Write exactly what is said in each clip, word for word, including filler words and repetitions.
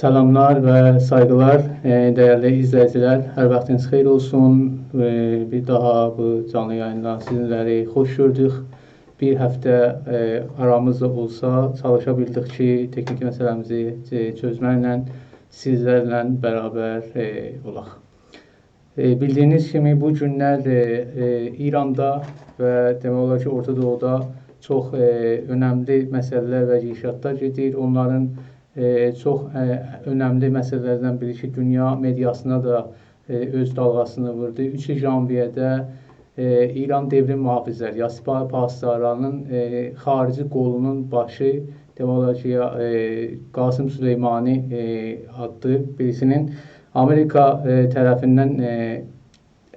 سلاملار و سایغیلار، ائ، دیرلی ایزله‌ییجیلر، هر واختینیز خئییر اولسون. ائ، بیر داها بو جانلی یاییندا سیزینلری خوش گؤردوک. بیر هفته، ائ، آرامیز دا اولسا، چالیشا بیلدیک کی، تکنیکی مسئله‌میزی، ائ، چؤزمکله سیزلرله برابر، ائ، اولاق. ائ، بیلدیگینیز کیمی، بو گونلر، ائ، ائ، ایراندا و دئمک اولار کی، اورتا دوغودا چوخ، ائ، اؤنملی مسئله‌لر و گئدیشاتلار گئدیر. اونلارین، ائ، چوخ، ائ، اؤنملی مسئله‌لردن بیری کی، دونیا مئدیاسینا دا، ائ، اؤز دالغاسینی ووردو. اوچ ژانویه‌ده، ائ، ایران دئوریم محافظه‌لری، یا سپاه پاسدارانین، ائ، خارجی قولونون باشی، دئمک اولار کی، یا، ائ، قاسم سلیمانی، ائ، آدلی بیریسی‌نین آمریکا، ائ، طرفیندن، ائ،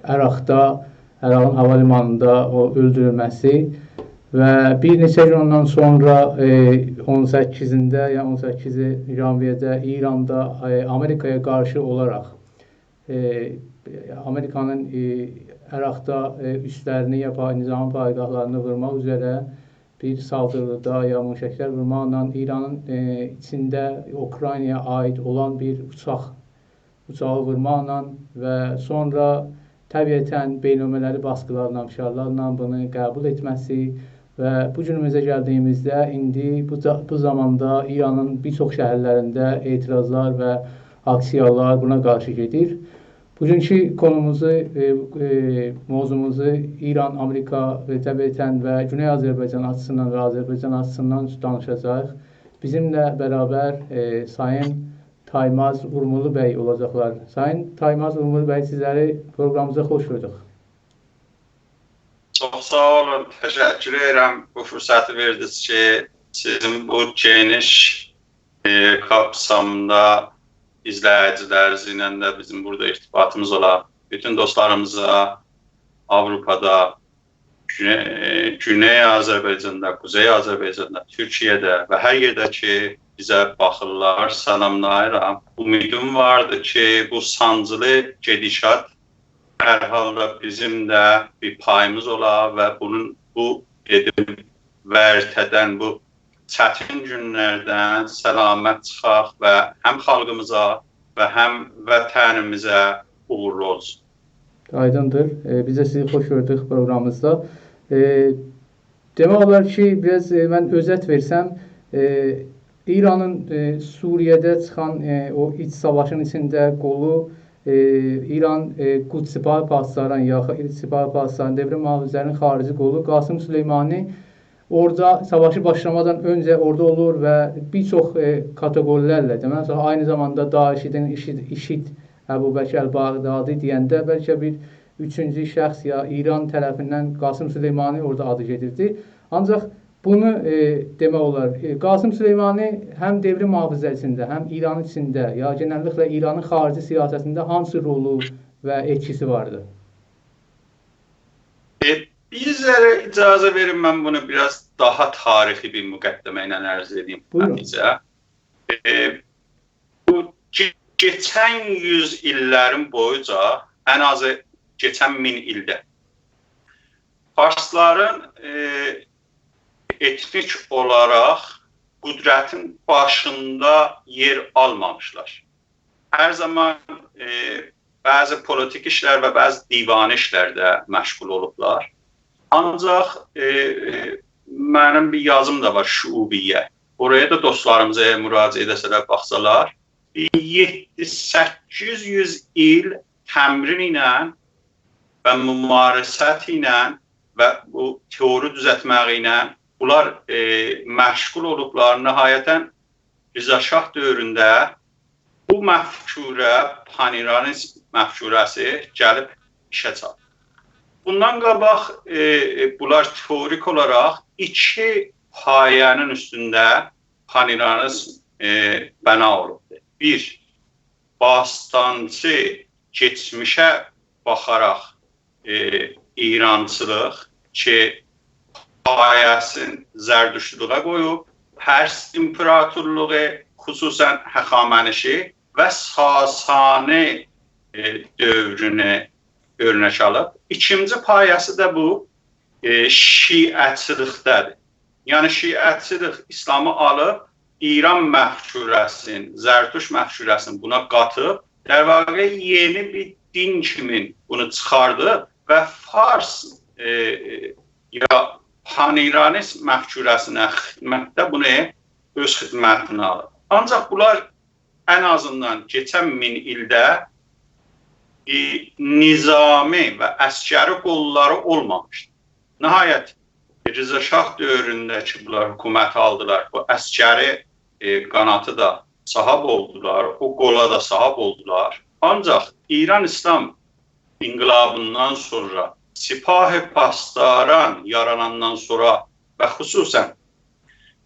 عراقدا، عراقین هاوا لیمانیندا او اؤلدورولمه‌سی و بیر نئچه گون اوندان سونرا، ائ، اون سککیزینده، یا اون سککیز ژانویه‌ده ایراندا، ائ، آمریکایا قارشی اولاراق، ائ، آمریکانین، ائ، عراقدا، ائ، اوسلرینی یا پا-، نظامی پایگاهلارینی وورماق اوزره بیر سالدیریدا یا موشکلر وورماقلا ایرانین، ائ، ایچینده اوکراینایا عایید اولان بیر اوچاق، اوچاغی وورماقلا و سونرا طبیعتاً بین‌المللی باسقیلارلا، فشارلارلا بونو قبول ائتمه‌سی و بو گونوموزه گلدیگیمیزده ایندی بو زا-، بو زاماندا ایرانین بیر چوخ شهرلرینده اعتراضلار و آکسیالار بونا قارشی گئدیر. بوگونکو قونوموزو، ائ، ائ، موضوعوموزو ایران، آمریکا و طبیعتاً و گونئی آذربایجان آچیسیندان و آذربایجان آچیسیندان دانیشاجاغیق. بیزیمله برابر، ائ، سایین تایماز اورمولو بی اولاجاقلار. سایین تایماز اورمولو بی، سیزلری پروقرامیمیزا خوش گؤردوک. چوخ ساغ اولون، تشکر ائدیرم بو فرصتی وئردینیز کی، سیزین بو گئنیش، ائ، قاپسامدا ایزله‌ییجیلرینیزله ده بیزیم بورادا ارتباطیمیز اولا. بوتون دوستلاریمیزا آوروپادا، گونه-، ائ، گونئی آذربایجاندا، قوزئی آذربایجاندا، تورکیه‌ده و هر یئرده کی بیزه باخیرلار، سلاملاییرام. امیدیم واردی کی، بو سانجیلی گئدیشات هر حالدا بیزیم ده بیر پاییمیز اولا و بونون، بو، دئدیم، ورطه‌دن، بو چتین گونلردن سلامت چیخاق و هم خالقیمیزا و هم وطنیمیزه اوغورلو اولسون. آیدیندیر. ائ، بیز ده سیزی خوش گؤردوک پروقرامیمیزدا. ائ، دئمک اولار کی، بیر آز، ائ، من اؤزت وئرسم، ائ، ایرانین، ائ، سوریه‌ده چیخان، ائ، او ایچ ساواشین ایچینده قولو، ائ، ایران، ائ، قودس سپاه پاسداران، یا خا-، سپاه پاسداران، دئوریم محافظه‌لرین خارجی قولو قاسم سلیمانی اورادا ساواشی باشلامادان اؤنجه اورادا اولور و بیر چوخ، ائ، کاتگوری‌لرله، دئمک، مثلا، عینی زاماندا داعشی‌دن ایشید، ایشید، ابوبکر البغدادی دئینده بلکه بیر اوچونجو شخص یا ایران طرفیندن قاسم سلیمانی اورادا آدی گئدیردی. آنجاق بونو، ائ، دئمک اولار، ائ، قاسم سلیمانی هم دئوریم محافظه‌لری ایچینده، هم ایران ایچینده، یا گئنللیکله ایرانین خارجی سیاستینده هانسی رولو و ائتکیسی واردی؟ ائ، بیر ذره اجازه وئرین، من بونو بیر آز داها تاریخی بیر مقدمه ایله عرض ائدیم. بویورون. نتیجه. ائ، بو کی، کئچن یوز ایللرین بویوجا، ان آزی کئچن مین ایلده فارسلارین، ائ، ائتنیک اولاراق قدرتین باشیندا یئر آلمامیشلار. هر زامان، ائ، بعضی پولیتیک ایشلر و بعضی دیوانی ایشلرده مشغول اولوبلار. آنجاق، ائ، منیم بیر یازیم دا وار، شعوبیه. اورایا دا دوستلاریمیز اگر مراجعه ائده‌سه‌لر، باخسالار، یئددی سککیز یوز ایل تمرین ایله و ممارست ایله و بو تئوری دوزلتمک ایله بونلار، ائ، مشغول اولوبلار. نهایتا رضا شاه دؤورونده بو مفکوره، پان‌ایرانیزم مفکوره‌سی گلیب ایشه چاتیب. بوندان قاباق، ائ، ائ، بونلار تئوریک اولاراق ایکی پایه‌نین اوستونده پان‌ایرانیزم، ائ، بنا اولوبدور. بیر، باستانچی، کئچمیشه باخاراق، ائ، ایرانچیلیق کی، پایه‌سینی زردشتلوغا قویوب، پرس ایمپراتورلوغو، خصوصا هخامنشی و ساسانی، ائ، دؤورونو اؤرنک آلیب. ایکینجی پایه‌سی ده بو، ائ، شیعه‌چیلیقده‌دیر. یعنی شیعه‌چیلیق ایسلامی آلیب، ایران مفکوره‌سینی، زرتشت مفکوره‌سینی بونا قاتیب، در واقع یئنی بیر دین کیمین بونو چیخاردیب و فارس، ائ، ائ، یا پان‌ایرانیست مفکوره‌سینه خدمتده بونو اؤز خدمتینه آلیب. آنجاق بونلار ان آزیندان کئچن مین ایلده، ائ، نظامی و عسکری قوللاری اولمامیشدی. نهایت، رضا شاه دؤورونده کی، بونلار حکومتی آلدیلار، بو عسکری، ائ، قاناتی دا صاحیب اولدولار، او قولا دا صاحیب اولدولار. آنجاق ایران ایسلام انقلابیندان سونرا، سپاه پاسداران یاراناندان سونرا و خصوصا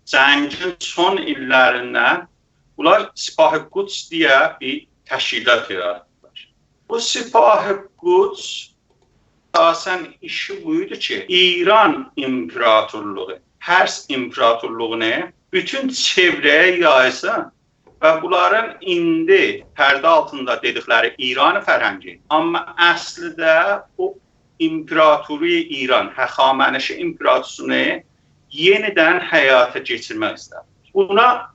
جنگین سون ایللریندن بونلار سپاه قدس دئیه بیر تشکیلات یاراتدیلار. بو سپاه قدس اساسا ایشی بو ایدی کی، ایران ایمپراتورلوغو، پرس ایمپراتورلوغونو بوتون چئوره‌یه یایسین و بونلارین ایندی پرده آلتیندا دئدیکلری ایران فرهنگی، آمما اصلینده او ایمپراتوری ایران، هخامنشی ایمپراتوریسینی یئنیدن حیاتا کئچیرمک ایسته‌دیلر. بونا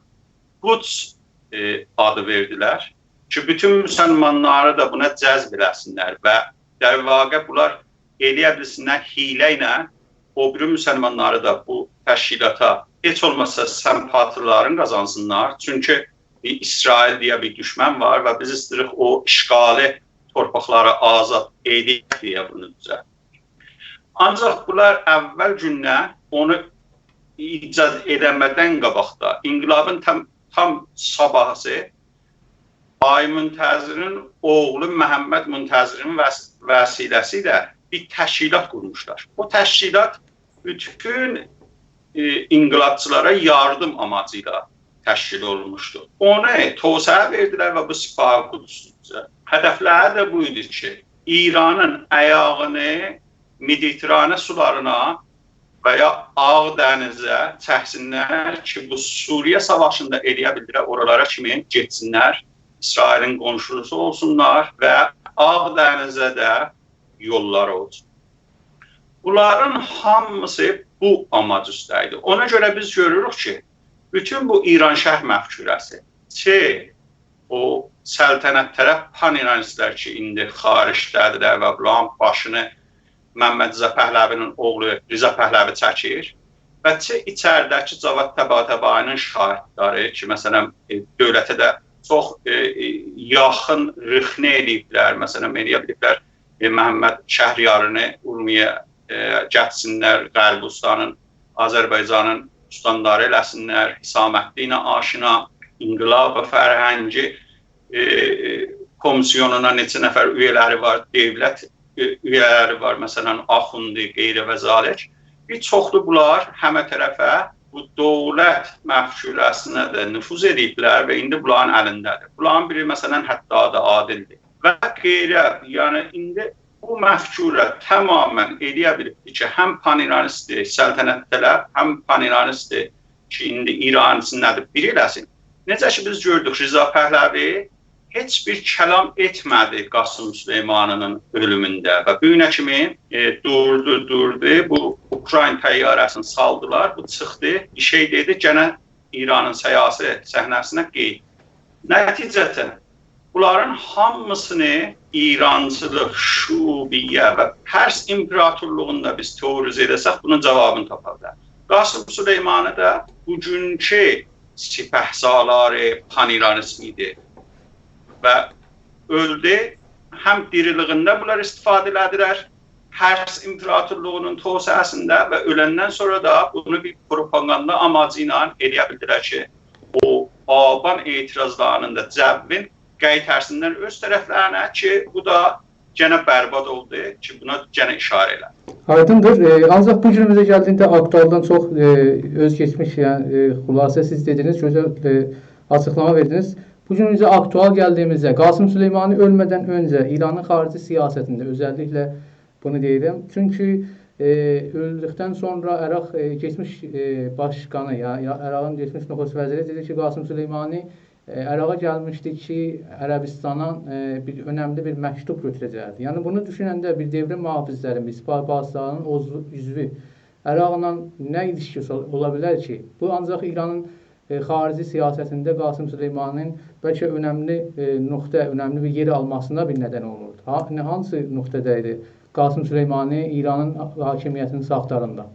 قدس، ائ، آدی وئردیلر کی، بوتون مسلمانلاری دا بونا جذب ائله‌سینلر و در واقع بونلار ائلیه بیلسینلر حیله ایله او بیری مسلمانلاری دا بو تشکیلاتا، هئچ اولماسا سمپاتیلرین قازانسینلار. چونکی بیر اسرائیل دئیه بیر دوشمن وار و بیز ایسته‌ییریک او اشغالی تورپاقلاری آزاد ائدک دئیه بونو دوزلدیر. آنجاق بونلار اول گوندن اونو ایجاد ائله‌مه‌دن قاباق دا، انقلابین تام، تام صاباحیسی آقای منتظرین اوغلو محمد منتظرین وس، وسیله‌سیله بیر تشکیلات قورموشلار. او تشکیلات بوتون، ائ، انقلابچیلارا یاردیم آماجی ایله تشکیل اولونموشدو. اونو توسعه وئردیلر و بو سپاه قدس دوزلدیلر. هدفلری ده بو ایدی کی، ایرانین آیاغینی مدیترانه سولارینا و یا آغ دنیزه چکسینلر کی، بو سوریه ساواشیندا ائلیه بیلدیلر، اورالارا کیمی گئتسینلر، اسرائیلین قونشوسو اولسونلار و آغ دنیزه ده یوللاری اولسون. بونلارین هامیسی بو آماج اوسته ایدی. اونا گؤره بیز گؤروروک کی، بوتون بو ایرانشهر مفکوره‌سی، چه او سلطنت‌طلب پان‌ایرانیستلر کی، ایندی خارجده‌دیرلر و بونلارین باشینی محمد رضا پهلوی‌نین اوغلو رضا پهلوی چکیر و چه ایچریده‌کی جواد طباطبایی‌نین شاگیردلری کی، مثلا، ائ، دؤولته ده چوخ، ائ، ائ، یاخین رخنه ائله‌ییبلر، مثلا، ائلیه بیلیبلر، ائ، محمد شهریارینی اورمیه، ائ، گتیرسینلر، غربوستانین، آذربایجانین استانداری ائله‌سینلر، حسام‌الدین آشنا، انقلاب فرهنگی، ائ، ائ، کمیسیونونا نئچه نفر اویه‌لری وار، دؤولت، ائ، اویه‌لری وار، مثلا، آخوندی، غیره و ذالک. بیر چوخلو بونلار همه طرفه بو دؤولت مفکوره‌سینه ده نفوذ ائدیبلر و ایندی بونلارین الینده‌دیر. بونلارین بیری، مثلا، حداد عادل‌دیر. و غیره، یعنی ایندی بو مفکوره تماما ائلیه بیلیبدیر کی، هم پان‌ایرانیستدیر، سلطنت‌طلب، هم پان‌ایرانیستدیر کی، ایندی ایرانین ایچینده‌دیر، بیر ائله‌سین. نئجه کی، بیز گؤردوک، رضا پهلوی هئچ بیر کلام ائتمه‌دی قاسم سلیمانی‌نین اؤلومونده و بو گونه کیمی، ائ، دوردو، دوردو. بو اوکراین طیاره‌سینی سالدیلار، بو چیخدی، بیر شئی دئدی، گئنه ایرانین سیاسی صحنه‌سینه قئید. نتیجه‌ده بونلارین هامیسینی ایرانچیلیق، شعوبیه و پارس ایمپراتورلوغوندا بیز تئوریزه ائله‌سک، بونون جاوابینی تاپا بیلر. قاسم سلیمانی ده بوگونکو سپهسالار پان‌ایرانیزم ایدی و اؤلدو. هم دیریلیگینده بونلار استفاده ائله‌دیلر، پارس ایمپراتورلوغونون توسعه‌سینده و اؤلندن سونرا دا بونو بیر پروپاگاندا آماجی ایله ائلیه بیلدیلر کی، او آبان اعتراضلارینین دا جوّین قایتارسینلار اؤز طرفلرینه کی، بو دا گئنه برباد اولدو کی، بونا گئنه ایشاره ائله‌دیم. آیدیندیر. ائ، آنجاق بو گونوموزه گلدیگینده آکتوالدان چوخ، ائ، اؤز کئچمیش، یعنی، ائ، خلاصه سیز دئدینیز، گؤزل، ائ، آچیقلاما وئردینیز. بو گونوموزه آکتوال گلدیگیمیزده، قاسم سلیمانی اؤلمه‌دن اؤنجه ایرانین خاریجی سیاستینده اؤزللیکله بونو دئییرم. چونکی، ائ، اؤلدوکدن سونرا عراق، ائ، کئچمیش، ائ، باشقانی، یا، یا عراقین کئچمیش نخست وزیری دئدی کی، قاسم سلیمانی، ائ، عراقا گلمیشدی کی، عربستانا، ائ، بیر اؤنملی بیر مکتوب گؤتوره‌جکدی. یعنی، بونو دوشوننده بیر دئوریم محافظلرین، بیر سپاه پاسدارانین عضو-، عضوو عراقلا نه ایلیشکیسی اول-، اولا بیلر کی؟ بو آنجاق ایرانین، ائ، خاریجی سیاستینده قاسم سلیمانی‌نین بلکه اؤنملی، ائ، نقطه، اؤنملی بیر یئر آلماسینا بیر ندن اولوردو. ها-، نه، هانسی نقطه‌ده ایدی قاسم سلیمانی ایرانین حاکمیتینین ساختاریندا؟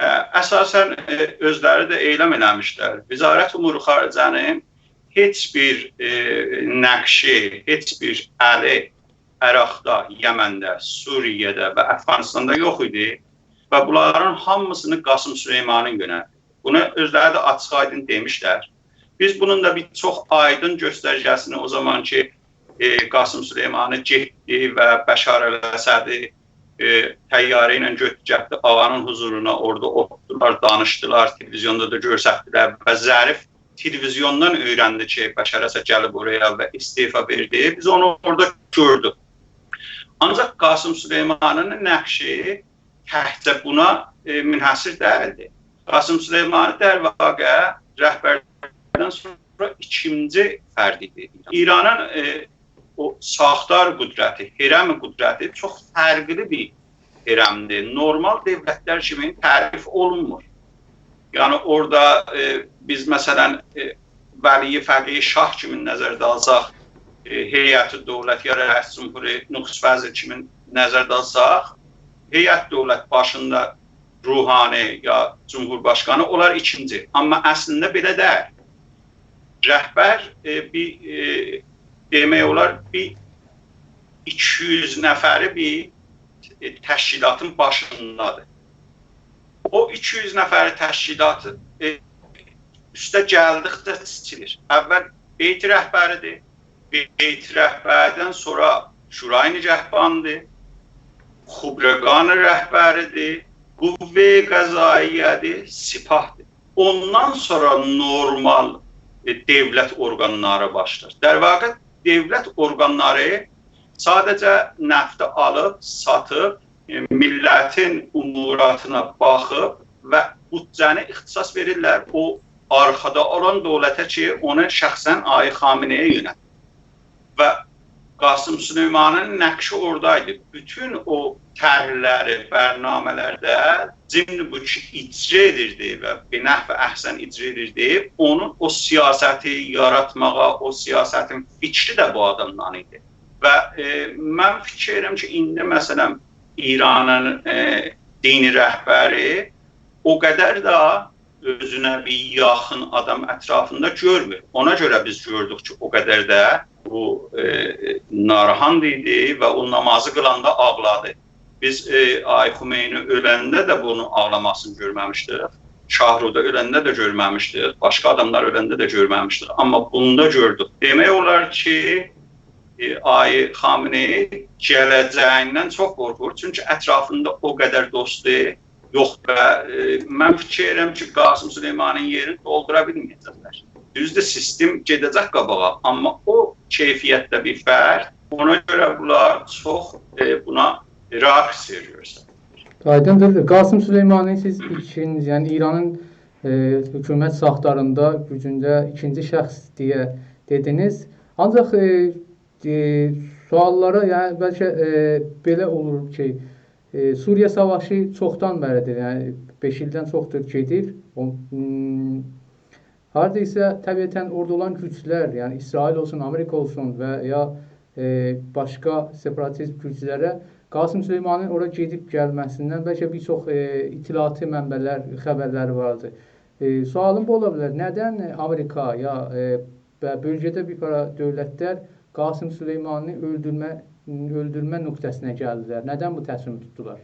ا، اساساً، ائ، اؤزلری ده اعلام ائله‌میشلر. وزارت امور خارجه‌نین هئچ بیر، ائ، نقشی، هئچ بیر الی عراقدا، یمنده، سوریه‌ده و افغانستاندا یوخ ایدی و بونلارین هامیسینی قاسم سلیمانی یؤنلدیردی. بونو اؤزلری ده آچیق-آیدین دئمیشلر. بیز بونون دا بیر چوخ آیدین گؤسترگه‌سینی او زامان کی، ائ، قاسم سلیمانی گئتدی و بشار الاسدی، ائ، طیاره ایله گؤتوروب گتدی آغانین حضورونا، اورادا اوتوردولار، دانیشدیلار، تلویزیوندا دا گؤرستدیلر و ظریف تلویزیوندان اؤیرندی کی، بشار اسد گلیب اورایا و استعفا وئردی. بیز اونو اورادا گؤردوک. آنجاق قاسم سلیمانی‌نین نقشی تکجه بونا، ائ، منحصر دئییلدی. قاسم سلیمانی، در واقع، رهبردن سونرا ایکینجی فرد ایدی. ایرانین، ائ، او ساختار قدرتی، هرم قدرتی چوخ فرقلی بیر هرمدیر. نورمال دؤولتلر کیمی تعریف اولونمور. یعنی اورادا، ائ، بیز مثلاً، ائ، ولی فقیه شاه کیمی نظرده آلساق، ائ، هیئت دولت یا رئیس جمهوری، نخست وزیر کیمی نظرده آلساق، هیئت دولت باشیندا روحانی یا جمهورباشقانی، اونلار ایکینجی. آمما اصلینده بئله دئییل. رهبر، ائ، بیر، ائ، دئمک اولار، بیر ایکی یوز نفری بیر، ائ، تشکیلاتین باشیندادیر. او ایکی یوز نفری تشکیلاتی، ائ، اوسته گلدیکجه کیچیلیر. اول بیت رهبری‌دیر. بیت رهبری‌دن سونرا شورای نگهبان‌دیر. خبرگان رهبری‌دیر. قوه قضائیه‌دیر، سپاه‌دیر. اوندان سونرا نورمال، ائ، دؤولت اورقانلاری باشلاییر. در واقع، دؤولت اورقانلاری ساده‌جه نفتی آلیب، ساتیب، ائ، میللتین اموراتینا باخیب و بودجه‌نی اختصاص وئریرلر او آرخادا اولان دؤولته کی، اونو شخصاً آقای خامنه‌ای یؤنتیر. و قاسم سلیمانی‌نین نقشی اورادایدی. بوتون او طرحلری، برنامه‌لرده ضمن بو کی، اجرا ائدیردی و به نحو احسن اجرا ائدیردی، اونون او سیاستی یاراتماغا، او سیاستین فیکری ده بو آدامدان ایدی. و، ائ، من فیکیر ائدیرم کی، ایندی، مثلاً، ایرانین، ائ، دینی رهبری او قدر ده اؤزونه بیر یاخین آدام اطرافیندا گؤرمور. اونا گؤره بیز گؤردوک کی، او قدر ده بو، ائ، ناراحت ایدی و او نمازی قیلاندا آغلادی. بیز، ائ، آقای خمینی اؤلنده ده بونون آغلاماسینی گؤرمه‌میشدیک. شاهرخدا اؤلنده ده گؤرمه‌میشدیک. باشقا آداملار اؤلنده ده گؤرمه‌میشدیک. آمما بوندا گؤردوک. دئمک اولار کی، ائ، آقای خامنه‌ای گله‌جه‌ییندن چوخ قورخور. چونکی اطرافیندا او قدر دوستو یوخدور. و، ائ، من فیکیر ائدیرم کی، قاسم سلیمانی‌نین یئرینی دولدورا بیلمه‌یه‌جکلر. دوزدور، سیستم گئده‌جک قاباغا، آمما او کیفیتده بیر فرد، اونا گؤره بونلار چوخ، ائ، بونا راحت سئیر گؤرسدیر. آیدیندیر. قاسم سلیمانی سیز ایکینجی، یعنی ایرانین، ائ، حکومت ساختاریندا، گوجونده ایکینجی شخص دئیه دئدینیز. آنجاق، ائ، ائ، سؤاللارا، یعنی، بلکه، ائ، بئله اولور کی، ائ، سوریه ساواشی چوخدان بری‌دیر، یعنی، بئش ایلدن چوخدور گئدیر. او، م، هاردایسا، طبیعتاً اورادا اولان گوجلر، یعنی، اسرائیل اولسون، آمریکا اولسون و یا، ائ، باشقا سپاراتیست گوجلره قاسم سلیمانی‌نین اورا گئدیب گلمه‌سیندن بلکه بیر چوخ، ائ، اطلاعاتی منبع‌لر، خبرلری واردی. ائ، سؤالیم بو اولا بیلر: ندن آمریکا یا، ائ، و بؤلگه‌ده بیر پارا دؤولتلر قاسم سلیمانی‌نی اؤلدورمه، اؤلدورمه نقطه‌سینه گلدیلر؟ ندن بو تصمیمی توتدولار؟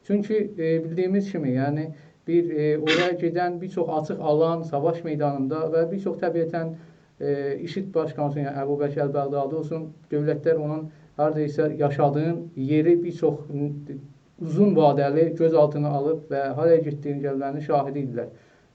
چونکی، ائ، بیلدیییمیز کیمی، یعنی بیر، ائ، اورا گئدن بیر چوخ آچیق آلان، ساواش میدانیندا و بیر چوخ طبیعتاً، ائ، ایشید باشقانسی، یعنی ابوبکر ال‌بغدادی اولسون، دؤولتلر اونون هاردایسا یاشادیغین یئری بیر چوخ اوزون وعده‌لی گؤز آلتینا آلیب و هارایا گئتدیگینی، گلمه‌نین شاهیدی ایدیلر.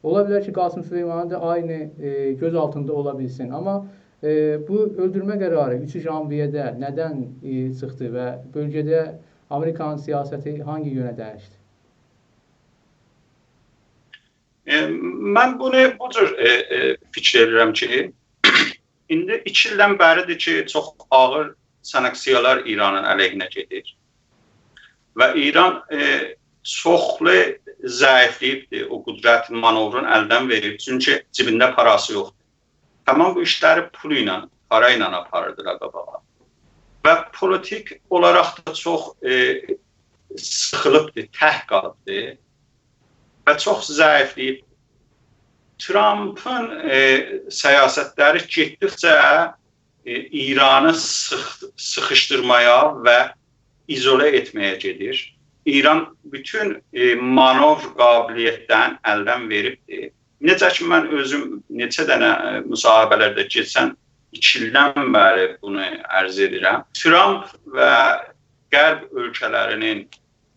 اولا بیلر کی، قاسم سلیمانی دا عینی، ائ، گؤز آلتیندا اولا بیلسین. آمما، ائ، بو اؤلدورمه قراری اوچ ژانویه‌ده ندن، ائ، چیخدی و بؤلگه‌ده آمریکانین سیاستی هانگی یؤنه دییشدی؟ ائ، من بونو بو جور، ائ، ائ، فیکیر ائدیرم کی، ایندی ایکی ایلدن بری‌دیر کی، چوخ آغیر سانکسیالار ایرانین علیهینه گئدیر. و ایران، ائ، چوخلو ضعیفله‌ییبدیر، او قدرت مانورون الدن وئریب، چونکی جیبینده پاراسی یوخدور. تمام بو ایشلری پول ایله، پارا ایله آپاریردیلار قاباغا. و پولیتیک اولاراق دا چوخ، ائ، سیخیلیبدیر، تک قالیبدیر و چوخ ضعیفله‌ییب. ترامپین، ائ، سیاستلری گئتدیکجه، ائ، ایرانی سیخ-، سیخیشدیرمایا و ایزوله ائتمه‌یه گئدیر. ایران بوتون، ائ، مانور قابلیتلرین الدن وئریبدیر. نئجه کی، من اؤزوم نئچه دنه، ائ، مصاحبه‌لرده کئچن ایکی ایلدن بری بونو عرض ائدیرم. ترامپ و غرب اؤلکه‌لرینین،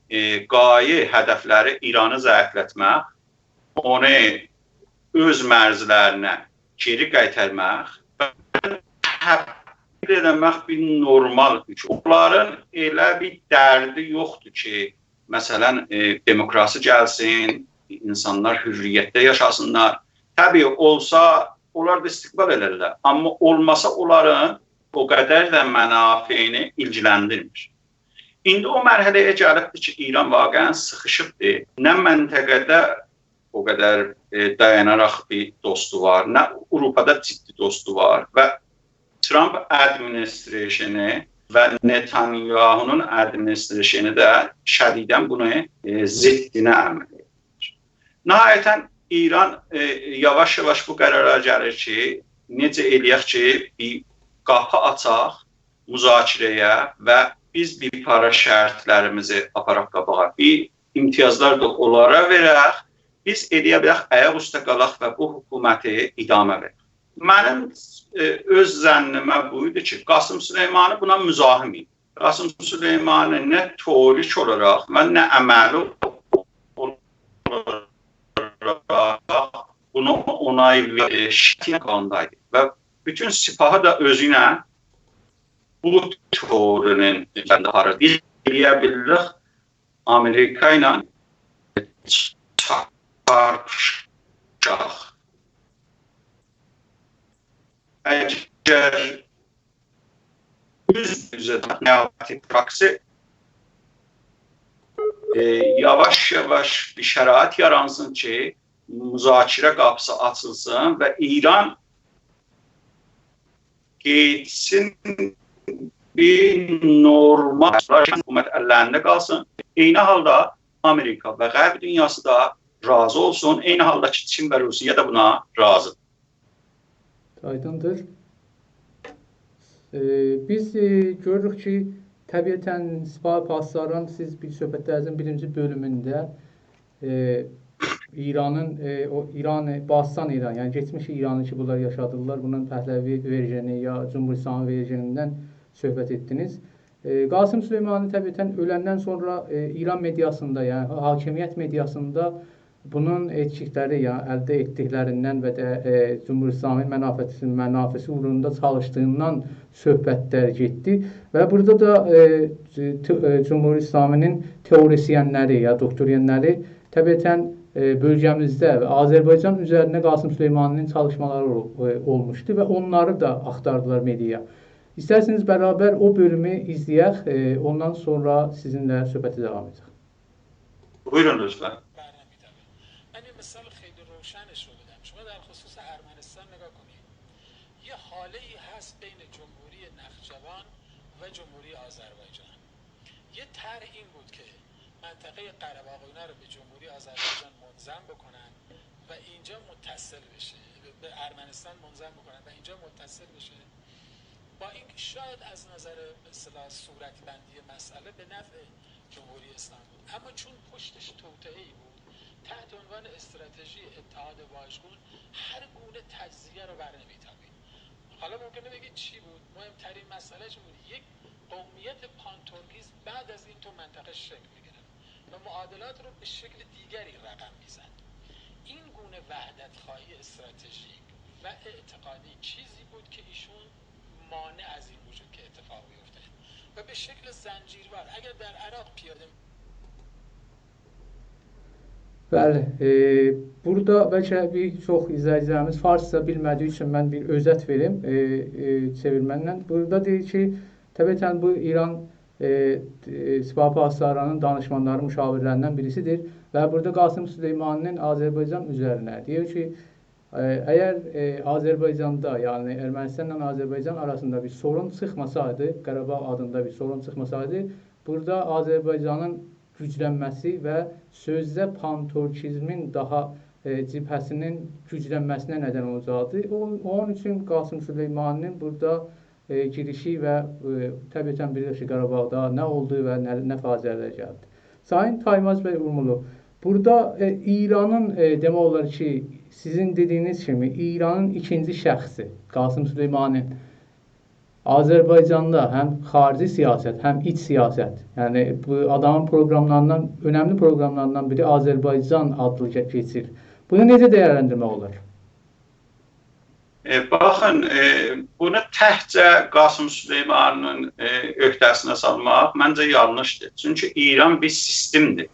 ائ، غایه هدفلری ایرانی ضعیفلتمک، اونو اؤز مرزلرینه گئری قایتارماق و تبدیل ائله‌مک بیر نورمال اوچون. اونلارین ائله بیر دردی یوخدور کی، مثلا، ائ، دموکراسی گلسین، اینسانلار حریتده یاشاسینلار. طبیعی، اولسا، اونلار دا استقبال ائدرلر. آمما اولماسا، اونلارین او قدر ده منافعینی ایلگیلندیرمیر. ایندی او مرحله‌یه گلیبدیر کی، ایران واقعا سیخیشیبدیر. نه منطقه‌ده او قدر، ائ، دایاناراق بیر دوستو وار، نه آوروپادا جدی دوستو وار و ترامپ ادمینیستریشنی و نتانیاهونون ادمینیستریشنی ده شدیداً بونو، ائ، ضدینه عمل ائدیر. نهایتاً ایران، ائ، یاواش-یاواش بو قرارا گلیر کی، نئجه ائله‌یک کی، بیر قاپی آچاق مذاکره‌یه و بیز بیر پارا شرطلریمیزی آپاراق قاباغا، بیر امتیازلار دا اونلارا وئرک، بیز ائله‌یه بیلک، آیاق اوسته قالاق و بو حکومتی ادامه وئرک. منیم، ائ، اؤز ظنّیمه بو ایدی کی، قاسم سلیمانی بونا مزاحم ایدی. قاسم سلیمانی نه تئوریک اولاراق و نه عملی اولاراق بونا اونای وئریر، شرطی قانوندایدی. و بوتون سپاهی دا اؤزو ایله بو تئوری‌نین ایچینده آپاریر. بیز ائله‌یه بیلریک آمریکا ایله چارپیشاق. اگر اوز-اوزه نئوماتیک پراکسی، ائ، یاواش-یاواش بیر شرایط یارانسین کی، مذاکره قاپیسی آچیلسین و ایران گئتسین بیر نورمال حکومت اللرینده قالسین. عینی حالدا آمریکا و غرب دونیاسی دا راضی اولسون. عینی حالدا کی، چین و روسیه ده بونا راضی‌دیر. آیدیندیر. ائ، بیز، ائ، گؤروروک کی، طبیعتاً سپاه پاسداران، سیز بیر صحبتلرینیزین بیرینجی بؤلومونده، ائ، ایرانین، ائ، او ایران، باستان ایران، یعنی کئچمیش ایرانی کی، بونلار یاشادیرلار، بونون پهلوی وئرژنی یا جمهوری اسلامی وئرژنیندن صحبت ائتدینیز. ائ، قاسم سلیمانی طبیعتاً اؤلندن سونرا، ائ، ایران مئدیاسیندا، یعنی حاکمیت مئدیاسیندا بونون ائتکیکلری، یعنی الده ائتدیکلریندن و ده، ائ، جمهوری اسلامی منافعسی، منافعسی اوغروندا چالیشدیغیندان صحبتلر گئتدی. و بورادا دا، ائ، ت-، ائ، جمهوری اسلامی‌نین تئوریسین‌لری یا دوکترین‌لری طبیعتاً ائ، بؤلگه‌میزده و آذربایجان اوزرینده قاسم سلیمانی‌نین چالیشمالاری اول-، ائ، اولموشدو و اونلاری دا آختاردیلار مئدیایا. ایسترسه‌نیز برابر او بؤلومو ایزله‌یک، ائ، اوندان سونرا سیزینله صحبته داوام ائده‌جک. بویورون لطفاً. برنمی‌تابه. من یه مثال خیلی روشنش رو بدم. شما در خصوص ارمنستان نگاه کنید. یه حاله‌ای هست بین جمهوری نخجوان و جمهوری آذربایجان. یه طرح این بود که منطقهٔ قره‌باغ و اینا رو به جمهوری آذربایجان منضم بکنن و اینجا متصل بشه، به ارمنستان منضم بکنن و اینجا متصل بشه. با اینکه شاید از نظر، به اصطلاح، صورتبندی مسئله به نفع جمهوری اسلامی بود، اما چون پشتش توطئه‌ای بود، تحت عنوان استراتژی اتحاد واژگون هر گونه تجزیه رو برنمی‌تابید. حالا ممکنه بگید چی بود؟ مهمترین مسئله چی بود؟ یک قومیت پان‌ترکیز بعد از این تو منطقه شکل می‌گرفت و معادلات رو به شکل دیگری رقم می‌زد. این گونه وحدت‌خواهی استراتژیک و اعتقادی چیزی بود که ایشون مانع از این وجود که اتفاق بیفته و به شکل زنجیروار اگر در عراق پیاده بلی، ائ، بورادا بلکه بیر چوخ ایزله‌ییجی‌لریمیز فارسجا بیلمه‌دیگی اوچون من بیر اؤزت وئریم، ائ، ائ، چئویرمندن. بورادا دئییر کی، طبیعتاً بو ایران، ائ، ائ، سپاه پاسدارانین دانشمانلاری، مشاورلریندن بیریسی‌دیر و بورادا قاسم سلیمانی‌نین آذربایجان اوزرینه دئییر کی، ائ، اگر، ائ، آذربایجاندا، یعنی ارمنستانلا آذربایجان آراسیندا بیر سورون چیخماسایدی، قاراباغ آدیندا بیر سورون چیخماسایدی، بورادا آذربایجانین گوجلنمه‌سی و سؤزده پان‌ترکیزمین داها، ائ، جبهه‌سینین گوجلنمه‌سینه ندن اولاجاقدی. او، اونون اوچون قاسم سلیمانی‌نین بورادا، ائ، گیریشی و، ائ، طبیعتاً بیلیریک کی، قاراباغدا نه اولدو و نه، نه فاجعه‌لر گلدی. سایین تایماز بی اورمولو، بورادا، ائ، ایرانین، ائ، دئمک اولار کی، سیزین دئدیگینیز کیمی ایرانین ایکینجی شخصی، قاسم سلیمانی، آذربایجاندا هم خارجی سیاست، هم ایچ سیاست، یعنی بو آدامین پروقراملاریندان، اؤنملی پروقراملاریندان بیری آذربایجان آدلی کئ-، کئچیر. بونو نئجه دیرلندیرمک اولار؟ ائ، باخین، ائ، بونو تکجه قاسم سلیمانی‌نین، ائ، عهده‌سینه سالماق منجه یانلیشدیر. چونکی ایران بیر سیستمدیر.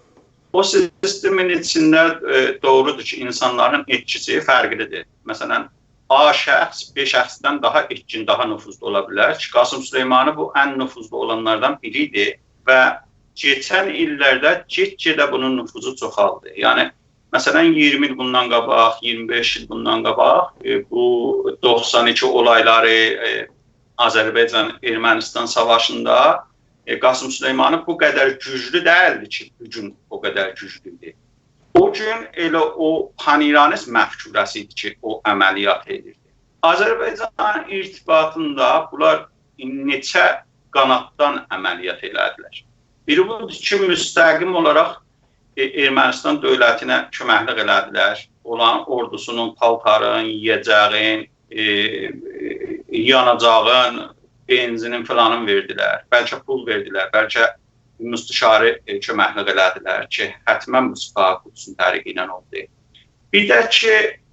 او سیستمین ایچینده، ائ، دوغرودور کی، اینسانلارین ائتکیسی فرقلی‌دیر. مثلاً، A شخص B شخصدن داها ائتکین، داها نفوذلو اولا بیلر کی، قاسم سلیمانی بو ان نفوذلو اولانلاردان بیری ایدی و کئچن ایللرده گئت-گئده بونون نفوذو چوخالدی. یعنی، مثلاً، اییرمی ایل بوندان قاباق، اییرمی بئش ایل بوندان قاباق، ائ، بو دوخسان ایکی اولایلاری، ائ، آذربایجان-ارمنستان ساواشیندا، ائ، قاسم سلیمانی بو قدر گوجلو دئییلدی کی، بو گون او قدر گوجلو ایدی. او گون ائله او پان‌ایرانیست مفکوره‌سی ایدی کی، او عملیات ائدیردی. آذربایجانین ارتباطیندا بونلار نئچه قاناددان عملیات ائله‌دیلر. بیری بودور کی، مستقیم اولاراق، ائ، ارمنستان دؤولتینه کؤمکلیک ائله‌دیلر. اولارین اوردوسونون پالتارین، یئیه‌جه‌یین، ائ، ائ، یاناجاغین، بنزینین فلانین وئردیلر. بلکه پول وئردیلر، بلکه مستشاری، ائ، کؤمکلیک ائله‌دیلر کی، حتماً بو سپاه قدسون طریقی ایله اولدو. بیر ده کی،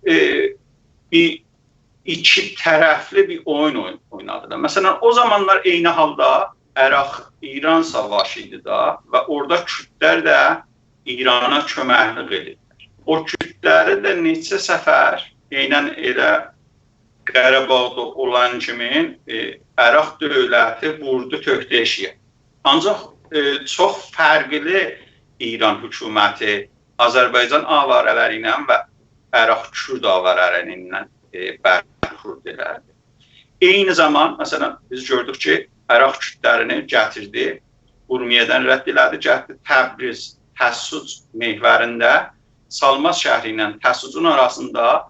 ائ، بیر ایکی طرفلی بیر اویون اوین-، اوینادیلار. مثلاً، او زامانلار عینی حالدا عراق-ایران ساواشی ایدی دا و اورادا کوردلر ده ایرانا کؤمکلیک ائدیردیلر. او کوردلری ده نئچه سفر عیناً ائله قاراباغدا اولان کیمی، ائ، عراق دؤولتی ووردو تؤکدو ائشیگه. آنجاق، ائ، چوخ فرقلی ایران حکومتی آذربایجان آواره‌لری ایله و عراق کورد آواره‌لری ایله، ائ، برخورد ائله‌دی. عینی زامان، مثلاً، بیز گؤردوک کی، عراق کوردلرینی گتیردی، اورمیه‌دن رد ائله‌دی، گتدی تبریز، تسوج محورینده سالماس شهری ایله تسوجون آراسیندا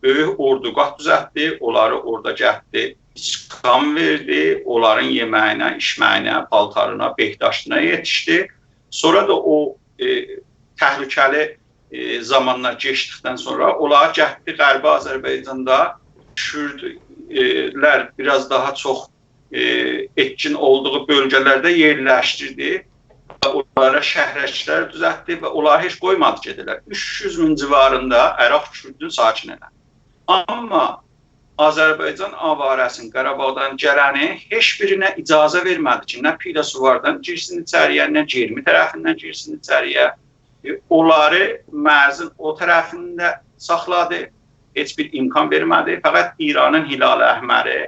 بؤیوک اردوگاه دوزلتدی، اونلاری اورادا گتدی، اسکان وئردی، اونلارین یئمه‌یینه، ایچمه‌یینه، پالتارینا، بهداشتینه یئتیشدی. سونرا دا او، ائ، تهلکه‌لی، ائ، زامانلار کئچدیکدن سونرا اونلاری گتدی غربی آذربایجاندا کوردلر بیر آز داها چوخ، ائ، ائتکین اولدوغو بؤلگه‌لرده یئرلشدیردی و اونلارا شهرکلر دوزلتدی و اونلاری هئچ قویمادی گئده‌لر. اوچ یوز مین جیواریندا عراق کوردون ساکن ائله‌دی. آمما آذربایجان آواره‌سین، قاراباغدان گلنی هئچ بیرینه اجازه وئرمه‌دی کی، نه پیله‌سوواردان گیرسین ایچری‌یه، نه گئرمی طرفیندن گیرسین ایچری‌یه. ائ، اونلاری مرزین او طرفینده ساخلادی. هئچ بیر امکان وئرمه‌دی. فقط ایرانین هلال احمری،